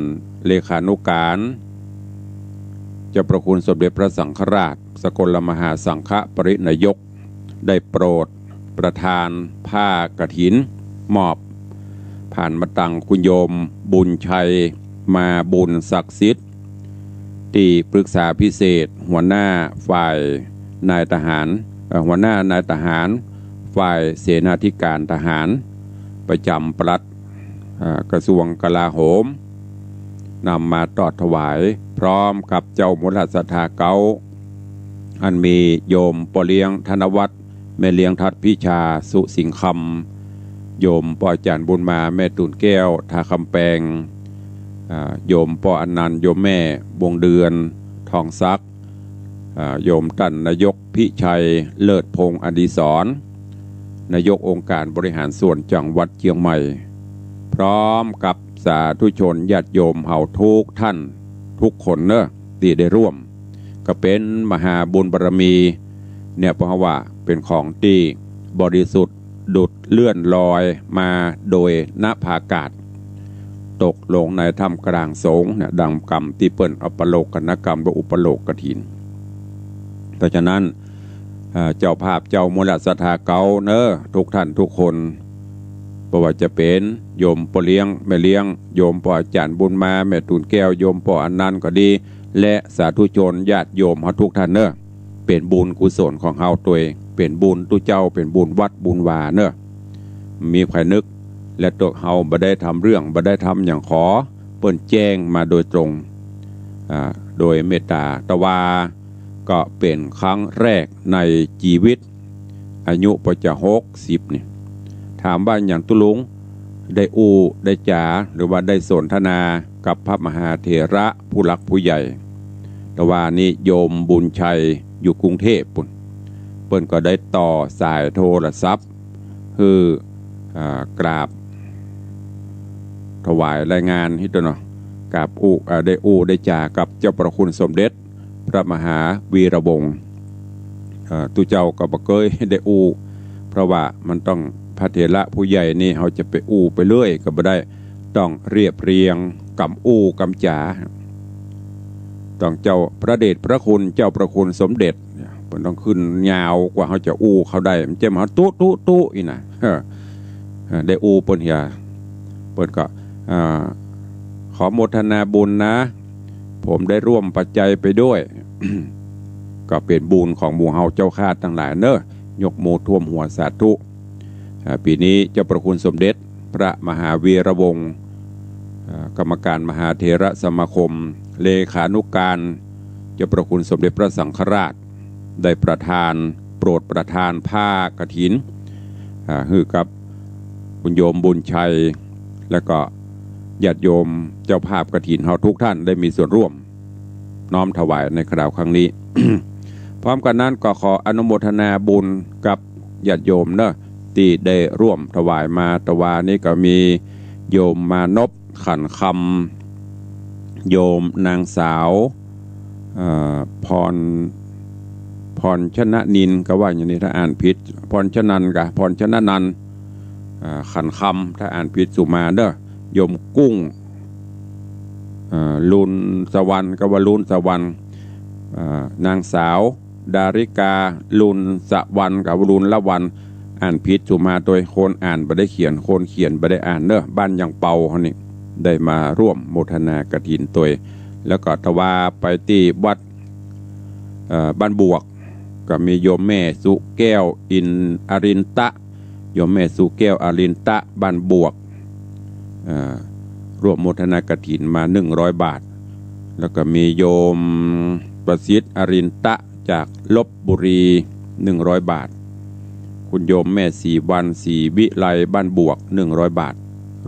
เลขานุการ เจ้าพระคุณสมเด็จพระสังฆราช สกลมหาสังฆปริณายก ได้โปรดประทานผ้ากฐิน มอบผ่านมาตังคุณโยมบุญชัย มาบุญศักดิ์สิทธิ์ ตี้ปรึกษาพิเศษ หัวหน้าฝ่ายนายทหาร เอ่อ หัวหน้านายทหาร ฝ่ายเสนาธิการทหาร ประจ๋ำปลัด เอ่อ กระทรวงกลาโหม นำมาตอดถวาย พร้อมกับเจ้ามูลศรัทธาเก๊า อันมีโยมป้อเลี้ยงธนวัฒน์ แม่เลี้ยงทัดพิชา สุสิงห์คำ โยมป้ออาจ๋ารย์บุญมา แม่ตูนแก้ว ท่าคำแปง อ่า โยมป้ออนันต์ โยมแม่วงเดือน ทองศักดิ์ อ่า โยมต้านนายกพิชัย เลิศพงษ์อดิศร นายกองค์การบริหารส่วนจังหวัดเจียงใหม่ พร้อมกับสาธุชนญาติโยมเฮาทุกท่านทุกคนเนาะ ตี้ได้ร่วม ก็เป๋นมหาบุญบารมี เนี่ย เพราะว่าเป๋นของตี้บริสุทธิ์ดุจเลื่อนลอยมาโดยนภากาศ ตกลงในท่ามกลางสงฆ์เนี่ย ดังกำตี้เปิ้นอัปโลกนกรรมและอุปโลกกฐิน เพราะฉะนั้น เอ่อ เจ้าภาพเจ้ามูลศรัทธาเก๊าเนาะ ทุกท่านทุกคน บ่ว่าจะเป๋นโยมป้อเลี้ยง แม่เลี้ยง โยมป้ออาจ๋ารย์บุญมา แม่ตูนแก้ว โยมป้ออนันต์ก็ดี และสาธุชนญาติโยมเฮาทุกท่านเนาะ เป๋นบุญกุศลของเฮาตวย เป๋นบุญตุ๊เจ้า เป๋นบุญวัดบุญวาเนาะ มีใผนึก และตวยเฮาบ่ได้ทำเรื่อง บ่ได้ทำหยัง ขอเปิ้นแจ้งมาโดยตรง อ่า โดยเมตต๋า ตะวา ก็เป๋นครั้งแรกในจีวิต อายุปอจะหกสิบนี่ ถามว่าหยังตุ๊ลุง ได้อู้ได้จ๋า หรือว่าได้สนทนากับพระมหาเถระผู้หลักผู้ใหญ่ ตะวานี้โยมบุญชัยอยู่กรุงเทพฯปู้น เปิ้นก็ได้ต่อสายโทรศัพท์ หื้อ อ่า กราบถวายรายงานฮี้ตวยเนาะ กราบอู้ อ่า ได้อู้ได้จ๋ากับเจ้าพระคุณสมเด็จ พระมหาวีระวงศ์ เอ่อ ตุ๊เจ้าก็บ่เกยได้อู้ เพราะว่ามันต้อง พระเถระผู้ใหญ่นี่ เฮาจะไปอู้ไปเรื่อยก็บ่ได้ ต้องเรียบเรียงกำอู้กำจ๋า ต้องเจ้าพระเดชพระคุณ เจ้าพระคุณสมเด็จเนี่ย เปิ้นต้องขึ้นยาวกว่าเฮาจะอู้เขาได้ มันจะมาตุ๊ตุ๊ตุ๊อี้นะ เออ เออ ได้อู้เปิ้นเหีย เปิ้นก็ อ่า ขอโมทนาบุญนะ ผมได้ร่วมปัจจัยไปด้วย ก็เป๋นบุญของหมู่เฮาเจ้าข้าตังหลายเนาะ ยกมือท่วมหัวสาธุ อ่า ปี๋นี้เจ้าพระคุณสมเด็จพระมหาวีระวงศ์ อ่า กรรมการมหาเถระสมาคม เลขานุการเจ้าพระคุณสมเด็จพระสังฆราช ได้ประทาน โปรดประทานผ้ากฐิน อ่า หื้อกับคุณโยมบุญชัย และก็ญาติโยมเจ้าภาพกฐินเฮาทุกท่านได้มีส่วนร่วมน้อมถวายในคราวครั้งนี้ พร้อมกั๋นนั้นก็ขออนุโมทนาบุญกับญาติโยมเนาะ ตี้ได้ร่วมถวายมา ตะวานี้ก็มีโยมมานพ ขันคำ โยมนางสาว เอ่อ พร พรชนะนิน ก็ว่าอย่างนี้ ถ้าอ่านผิด พรชนันกะ พรชนะนัน เอ่อ ขันคำ ถ้าอ่านผิดสุมาเด้อ โยมกุ้ง เอ่อ ลุนสวรรค์ ก็ว่าลุนสวรรค์ เอ่อ นางสาว ดาริกา ลุนสวรรค์ ก็ว่าลุนละวัน อ่านผิดสุมาตวย คนอ่านบ่ได้เขียน คนเขียนบ่ได้อ่านเนาะ บ้านยังเปาเฮานี่ ได้มาร่วมโมทนากฐินตวย แล้วก็ตะวาไปตี้วัด เอ่อ บ้านบวก ก็มีโยมแม่สุแก้ว อินอรินตะ โยมแม่สุแก้ว อรินตะ บ้านบวก อ่า ร่วมโมทนากฐินมาหนึ่งร้อยบาท แล้วก็มีโยมประสิทธิ์อรินทะจากลพบุรีหนึ่งร้อยบาท คุณโยมแม่ศรีวรรณ ศรีวิไล บ้านบวกหนึ่งร้อยบาท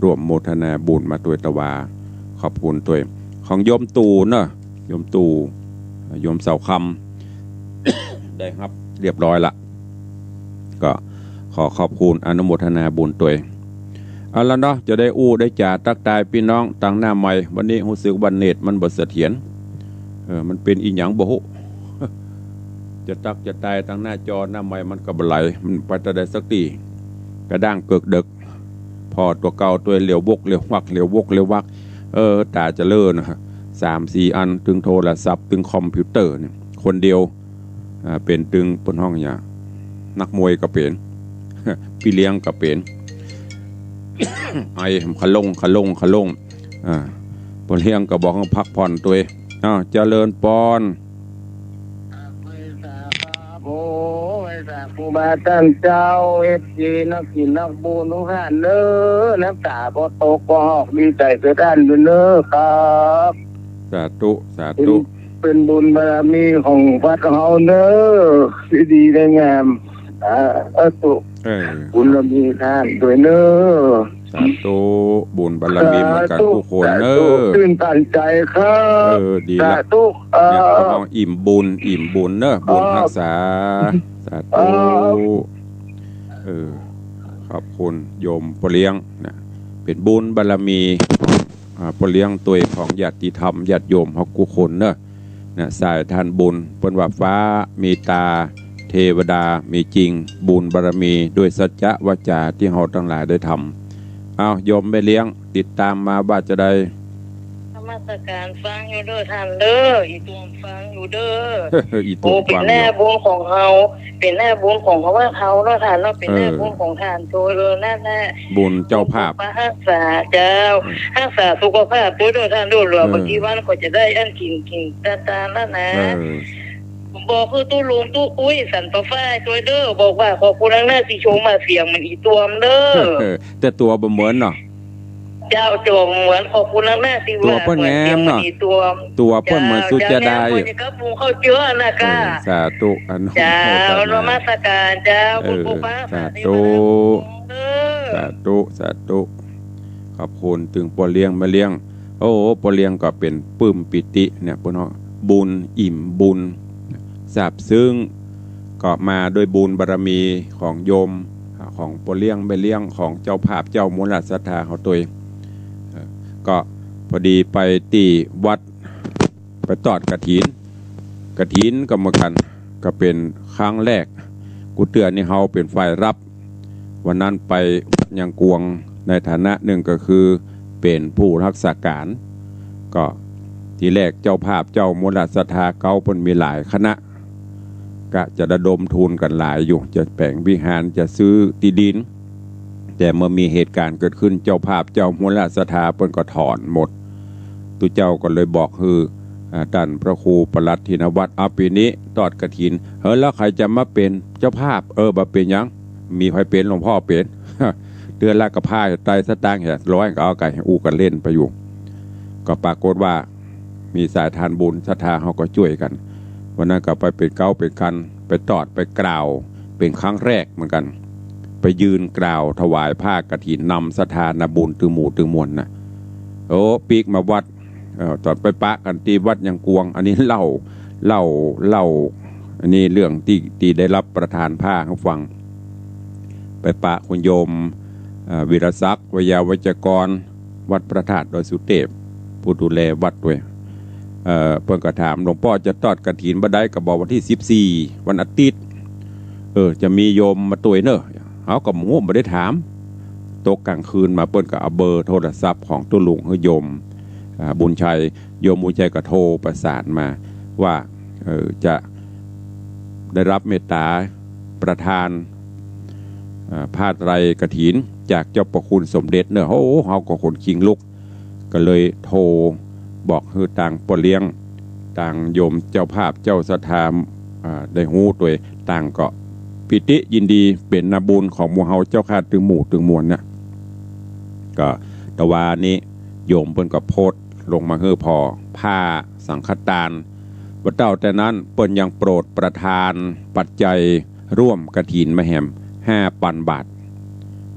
ร่วมโมทนาบุญมาตวยตะวา ขอบคุณตวย ของโยมตู่เนอะ โยมตู่ โยมเสาคำ ได้ฮับเรียบร้อยละ ก็ขอขอบคุณอนุโมทนาบุญตวย เอาละเนาะ จะได้อู้ได้จ๋าตั๊กตายปี้น้องตางหน้าไมค์ วันนี้ฮู้สึกว่าเน็ตมันบ่เสถียร เออ มันเป๋นอีหยังบ่ฮู้ จะตั๊กจะตายตางหน้าจอหน้าไมค์มันก็บ่ไหล มันไปตะใดสักตี้ กระด้างเกิกเดิก ผ่อตั๋วเก่าตวย เหลียววกเหลียววัก เหลียววกเหลียววัก เออ ต๋าเจริญนะ สามสี่อัน ตึงโทรศัพท์ ตึงคอมพิวเตอร์เนี่ย คนเดียว อ่า เป๋นตึง เปิ้นฮ้องหยัง นักมวยก็เป๋น ปี้เลี้ยงก็เป๋น ไอขะลงขะลงขะลง อ่า ป้อเลี้ยงก็บอกให้พักผ่อนตวย อ้าว เจริญปอน โอ้ย สาธุบาต้านเจ้า เอฟซี นักกิ๋นนักบุญทุกท่านเน้อ น้ำต๋าบ่ตกบ่ฮอก ดีใจ๋เปื้อต้านอยู่เน้อครับ สาธุ สาธุ เป๋น เป๋นบุญบารมีของวัดเฮาเน้อ ดีดีได้งาม สาธุ เออ บุญบารมีต้านตวยเน้อ สาธุ บุญบารมีเหมือนกั๋นกู้คนเน้อ สาธุ ตื่นตันใจ๋ครับ เออ ดีละ สาธุ เนี่ย เอ่อ เอาอิ่มบุญ อิ่มบุญเน้อ บุญฮักษา สาธุ เอ่อ เออ ขอบคุณโยมป้อเลี้ยงนะ เป๋นบุญบารมี อ่า ป้อเลี้ยงตวยของญาติธรรมญาติโยมเฮากู้คนเน้อ นะ สายทานบุญ เปิ้นว่าฟ้ามีต๋า เทวดามีจริง บุญบารมีด้วยสัจจะวาจ๋าตี้เฮาตังหลายได้ทำ อ้าว โยมแม่เลี้ยง ติดต๋ามมาว่าจะใด นมัสก๋านฟังอยู่เน้อต้านเน้อ อี่ตวมฟังอยู่เน้อ อี่ตวมฟังอยู่ โอ้ เป๋นแน่บุญของเฮา เป๋นแน่บุญของเฮาว่าเฮาเนาะต้านเนาะ เป๋นแน่ เออ บุญของต้านตวย เออ นั่นแหละ บุญเจ้าภาพ ปกปักฮักษาเจ้า เออ ฮักษาสุขภาพตวยเน้อต้านเน้อ เออ บ่ากี่วันก็จะได้อันกิ๋น กิ๋นตานๆ นั่นนะ เออ บอกคือตุ๊ลุงตุ๊ปุ้ยสันป่าฝ้ายตวยเน้อ บอกว่าขอบคุณนักหน้าตี้ชมว่าเสียงเหมือนอี่ตวมเน้อ แต่ตั๋วบ่เหมือนเนาะ เจ้า ตั๋วเหมือน ขอบคุณนักหน้าตี้ว่าตั๋วเปิ้นแงมเนาะ เหมือนเสียงเหมือนอี่ตวม ตั๋วเปิ้นเหมือนสุจาดา เจ้า แงมเหมือนกับปูเข้าเจื้อนะก้า เออ สาธุ อนุโมทนา เจ้า นมัสก๋านเจ้า เออ คุณครูป้า สาธุ เออ สาธุ สาธุ ขอบคุณตึงป้อเลี้ยงแม่เลี้ยง โอ้ ป้อเลี้ยงก็เป๋นปลื้มปีติเนี่ย เปิ้นฮ้องบุญอิ่มบุญ ซาบซึ้ง ก็มาด้วยบุญบารมีของโยม ของป้อเลี้ยงแม่เลี้ยง ของเจ้าภาพเจ้ามูลศรัทธาเฮาตวย เอ่อ ก็พอดีไปตี้วัด ไปตอดกฐิน กฐินก็เหมือนกั๋น ก็เป๋นครั้งแรก กู้เตื้อนี่เฮาเป๋นฝ่ายฮับ วันนั้นไปวัดยางกวง ในฐานะนึ่งก็คือเป๋นผู้ฮักษาก๋าน ก็ตี้แรกเจ้าภาพเจ้ามูลศรัทธาเก๊าเปิ้นมีหลายคณะ กะจะระดมทุนกั๋นหลายอยู่ จะแป๋งวิหาร จะซื้อตี้ดิน แต่เมื่อมีเหตุก๋ารณ์เกิดขึ้น เจ้าภาพเจ้ามูลศรัทธาเปิ้นก็ถอนหมด ตุ๊เจ้าก็เลยบอกหื้อ อ่า ต้านพระครูปลัดธินวัตร เอา ปี๋นี้ตอดกฐิน เออ แล้วใผจะมาเป๋นเจ้าภาพ เออ บ่เป๋นหยัง มีใผเป๋น หลวงป้อเป๋น เตื้อละก็ผ้าไตรสตางค์ ร้อยก็เอาไก่อู้กั๋นเล่นไปอยู่ ก็ปรากฏว่า มีสายทานบุญศรัทธาเฮาก็จ้วยกั๋น วันนั้นก็ไปเป๋นเก๊าเป๋นคัน ไปตอดไปกล่าว เป๋นครั้งแรกเหมือนกั๋น ไปยืนกล่าวถวายผ้ากฐินนำศรัทธานาบุญตึงหมู่ตึงมวลน่ะ โอ้ ปิ๊กมาวัด เอ่อ ต๋อนไปปะกั๋นตี้วัดยางกวง อันนี้เล่า เล่า เล่า อันนี้เรื่องตี้ ตี้ได้ฮับประทานผ้าหื้อฟัง ไปปะคุณโยม เอ่อ วีรศักดิ์ ไวยาวัจกร วัดพระธาตุดอยสุเทพ ผู้ดูแลวัดตวย เอ่อ เปิ้นก็ถาม หลวงป้อจะตอดกฐินบ่าใด ก็บอกวันตี้สิบสี่ วันอาทิตย์ เออ จะมีโยมมาตวยเน่อ เฮาก็บ่ฮู้ บ่ได้ถาม ตกก๋างคืนมาเปิ้นก็เอาเบอร์โทรศัพท์ของตุ๊ลุงหื้อโยม อ่า บุญชัย โยมบุญชัยก็โทรประสานมาว่า เอ่อ จะได้ฮับเมตต๋าประทาน อ่า ผ้าไตรกฐินจากเจ้าประคุณสมเด็จเน่อ โอ้ เฮาก็ขนคิงลุก ก็เลยโทรบอกหื้อตางป้อเลี้ยง ตางโยมเจ้าภาพเจ้าศรัทธา อ่า ได้ฮู้ตวย ตางก็ปีติยินดี เป๋นนาบุญของหมู่เฮาเจ้าข้าตึงหมู่ตึงมวลน่ะ ก็ ตะวานี้โยมเปิ้นก็โพสต์ลงมาหื้อผ่อผ้าสังฆตาน บ่าเต้าแต่นั้นเปิ้นยังโปรดประทานปัจจัยร่วมกฐินมาแหมห้าปันบาท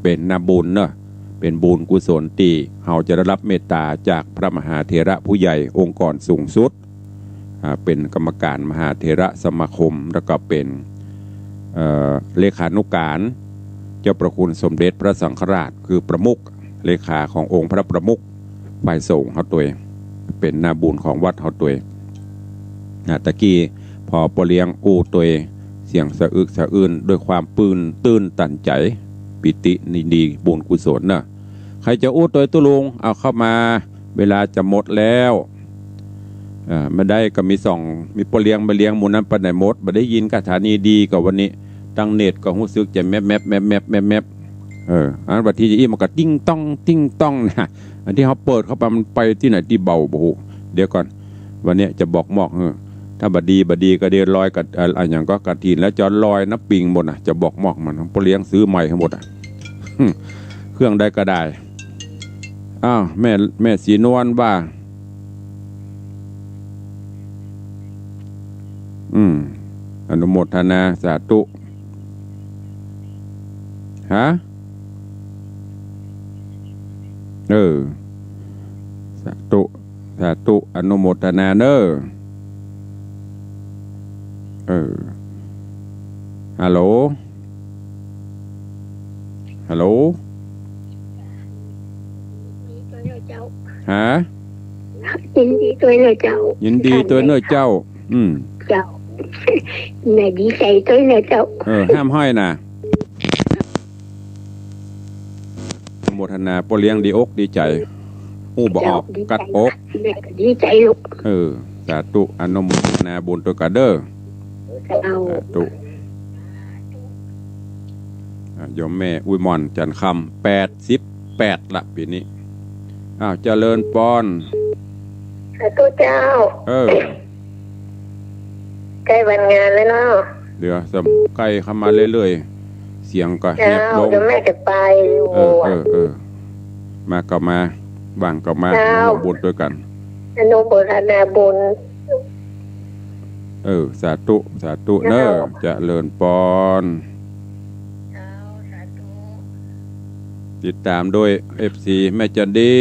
เป๋นนาบุญเนาะ เป๋นบุญกุศลตี้เฮาจะได้ฮับเมตต๋าจากพระมหาเถระผู้ใหญ่องค์กรสูงสุด อ่า เป๋นกรรมการมหาเถระสมาคม แล้วก็เป๋น เอ่อ เลขานุการเจ้าประคุณสมเด็จพระสังฆราช คือประมุข เลขาขององค์พระประมุขฝ่ายสงฆ์เฮาตวย เป๋นนาบุญของวัดเฮาตวย นะ ตะกี้ผ่อป้อเลี้ยงอู้ตวยเสียงสะอึกสะอื้นด้วยความปื้น ตื้นตันใจ๋ ปีติยินดีบุญกุศลเนาะ ใผจะอู้ตวยตุ๊ลุง เอาเข้ามา เวลาจะหมดแล้ว เอ่อ บ่ได้ก็มีสอง มีป้อเลี้ยง แม่เลี้ยงหมู่นั้นไปไหนหมด บ่ได้ยินกาถานี้ดีก็วันนี้ ตังเน็ตก็ฮู้สึกจะแมบแมบแมบแมบแมบแมบ เออ อันบางทีจะอี้มันก็ติ๊งต้องติ๊งต้องนะ อันตี้เฮาเปิดเข้าไปมันไปตี้ไหนตี้เบาบ่ฮู้ เดี๋ยวก่อน วันนี้จะบอกมอกหื้อ ถ้าบ่ดีบ่ดีก็เดี๋ยวลอยกะ เอ่อ อะหยังก็กฐินแล้วจะลอยน้ำปิงหมดน่ะ จะบอกมอกมัน ป้อเลี้ยงซื้อใหม่ให้หมดอ่ะ เครื่องใดก็ได้ อ้าว แม่ แม่ศรีนวลว่า อืม อนุโมทนา สาธุ ฮะ เออ สาธุ สาธุ อนุโมทนาเน้อ เออ ฮัลโหล ฮัลโหล ฮะ ยินดีตวยเน้อเจ้า ยินดีตวยเน้อเจ้า อืม เจ้า แม่ดีใจ๋ตวยเน้อเจ้า เออ ห้ามห้อยน่ะ อนุโมทนา ป้อเลี้ยงดีอกดีใจ๋ ฮู้บ่ออก เจ้า ดีใจ๋ กั๊ดอก แม่ก็ดีใจ๋ลูก เออ สาธุ อนุโมทนาบุญตวยกั๋นเน้อ เจ้า สาธุ อ่ะ โยมแม่อุยหม่อน จันทร์คำ แปดสิบแปดละปี๋นี้ อ้าว เจริญปอน สาธุเจ้า เออ ใก้วันงานแล้วเนาะ เดี๋ยว ใก้เข้ามาเรื่อยๆ เสียงก็แหบลง เจ้า เดี๋ยวแม่จะไปอยู่ เออ เออ เออ มาก็มา ว่างก็มา เจ้า ร่วมบุญตวยกั๋น อนุโมทนาบุญ เออ สาธุ สาธุเน้อ เจ้า เจริญปอน เจ้า สาธุ ติดตามโดย เอฟซี แม่จันดี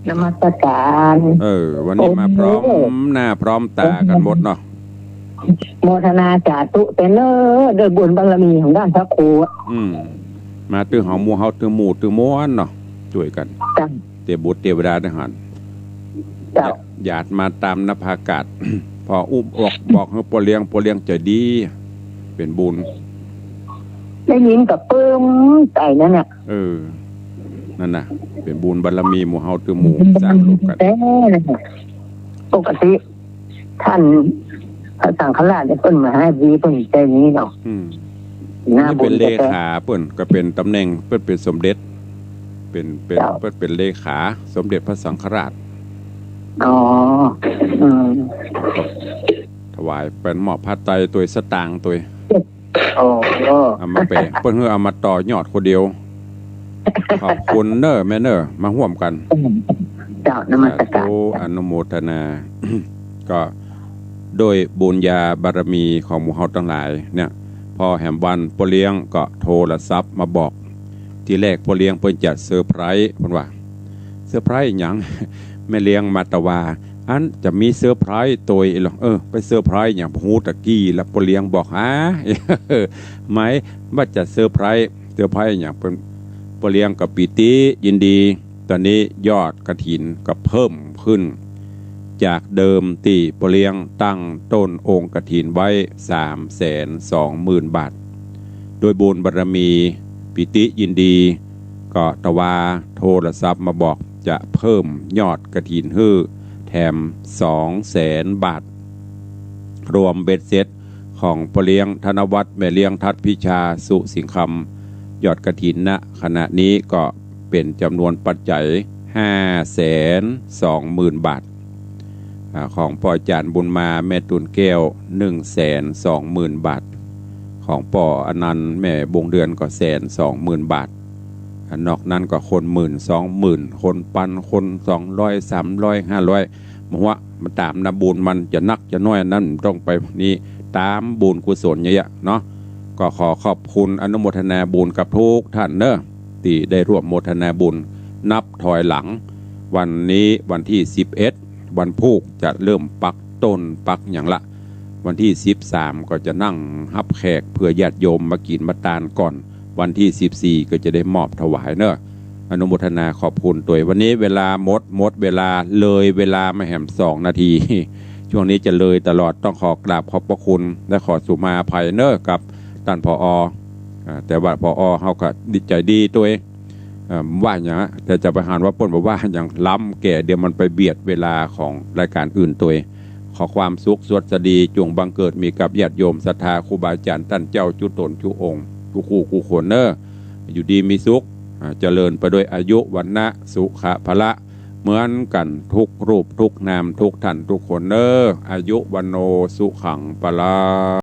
นมัสการ เออ วันนี้มาพร้อม โอ้โห หน้าพร้อมต๋ากั๋นหมดเนาะ โมทนาสาธุเต๊อะเน้อ ด้วยบุญบารมีของต้านพระครู อืม มาตึงเฮาหมู่เฮาตึงหมู่ตึงมวลเนาะ จ้วยกั๋น เจ้า เตวบุตรเตวดาได้หัน เจ้า หยาดมาต๋ามนภาอากาศ ผ่ออู้บอก บอกหื้อป้อเลี้ยง ป้อเลี้ยงใจ๋ดี เป๋นบุญ ได้ยินก็ปลื้มใจ๋นั่นน่ะ เออ นั่นน่ะ เป๋นบุญบารมีหมู่เฮาตึงหมู่สร้างร่วมกั๋น แต่ปกติ ต้านพระสังฆราชเนี่ยเปิ้นมาหาดีเปิ้นใจ๋นี้เนาะ อืม หน้าบุญ นี่เป๋นเลขาเปิ้น ก็เป๋นต๋ำแหน่งเปิ้นเป๋นสมเด็จ เป๋น เป๋น เจ้า เปิ้นเป๋นเลขาสมเด็จพระสังฆราช อ๋อ อืม ถวายเปิ้นมอบผ้าไตรตวยสตางค์ตวย อ๋อ เอามาแป๋ เปิ้นหื้อเอามาต่อยอดคนเดียว ขอบคุณเน้อแม่เน้อ มาร่วมกั๋น เจ้า นมัสการ สาธุ อนุโมทนา ก็ด้วยบุญญาบารมีของหมู่เฮาตังหลายเนี่ย ผ่อแหมวันป้อเลี้ยงก็โทรศัพท์มาบอก ทีแรกป้อเลี้ยงเปิ้นจะเซอร์ไพรส์ เปิ้นว่า เซอร์ไพรส์หยัง แม่เลี้ยงมาตะวา อันจะมีเซอร์ไพรส์ตวยเหรอ เออ ไปเซอร์ไพรส์หยัง บ่ฮู้ตะกี้ละ ป้อเลี้ยงบอก ฮะ หมายว่าจะเซอร์ไพรส์ เซอร์ไพรส์หยัง เปิ้น ป้อเลี้ยงก็ปีติยินดี ต๋อนนี้ยอดกฐินก็เพิ่มขึ้น จากเดิมตี้ป้อเลี้ยงตั้งต้นองค์กฐินไว้สามแสนสองหมื่นบาท ด้วยบุญบารมีปีติยินดี ก็ตะวาโทรศัพท์มาบอกจะเพิ่มยอดกฐินหื้อแถมสองแสนบาท รวมเบ็ดเสร็จของป้อเลี้ยงธนวัฒน์ แม่เลี้ยงทัดพิชา สุสิงห์คำ ยอดกฐิน ณ ขณะนี้ก็เป๋นจ๋ำนวนปัจจัยห้าแสนสองหมื่นบาท อ่า ของป้ออาจ๋ารย์บุญมา แม่ตูนแก้ว หนึ่งแสนสองหมื่นบาท ของป้ออนันต์ แม่บวงเดือนก็แสนสองหมื่นบาท นอกนั้นก็คนหมื่น สองหมื่น คนปัน คนสองร้อย สามร้อย ห้าร้อย บ่ฮู้ว่าต๋ามนะ บุญมันจะนักจะน้อย อันนั้นต้องไปนี่ ต๋ามบุญกุศลเยียะๆ เนาะ ก็ขอขอบคุณอนุโมทนาบุญกับทุกท่านเนอะ ตี้ได้ร่วมโมทนาบุญนับถอยหลัง วันนี้วันตี้ สิบเอ็ด วันพูกจะเริ่มปักต้นปักหยังละ วันตี้ สิบสาม ก็จะนั่งฮับแขกเพื่อญาติโยมมากิ๋นมาตานก่อน วันตี้ สิบสี่ ก็จะได้มอบถวายเนอะ อนุโมทนาขอบคุณตวย วันนี้เวลาหมด หมดเวลา เลยเวลามาแหมสองนาที ช่วงนี้จะเลยตลอด ต้องขอกราบขอบพระคุณ และขอสุมาอภัยเนอะกับต้าน ผอ. อ่า แต่ว่า ผอ. เฮาก็ดี ใจ๋ดีตวย เอ่อ ว่าหยัง แต่จะไปหันว่าเปิ้นบ่ว่าหยัง ล้ำแก่ เดี๋ยวมันไปเบียดเวลาของรายก๋านอื่นตวย ขอความสุขสวัสดีจุ่งบังเกิดมีกับญาติโยมศรัทธาครูบาอาจ๋ารย์ต้านเจ้าจุ๊ต๋นจุ๊องค์ กู้คู่กู้คนเนอะ อยู่ดีมีสุข อ่า เจริญไปด้วยอายุ วรรณะ สุขะ พละ เหมือนกั๋นทุกรูปทุกนามทุกท่านทุกคนเนอะ อายุ วัณโณ สุขัง พลัง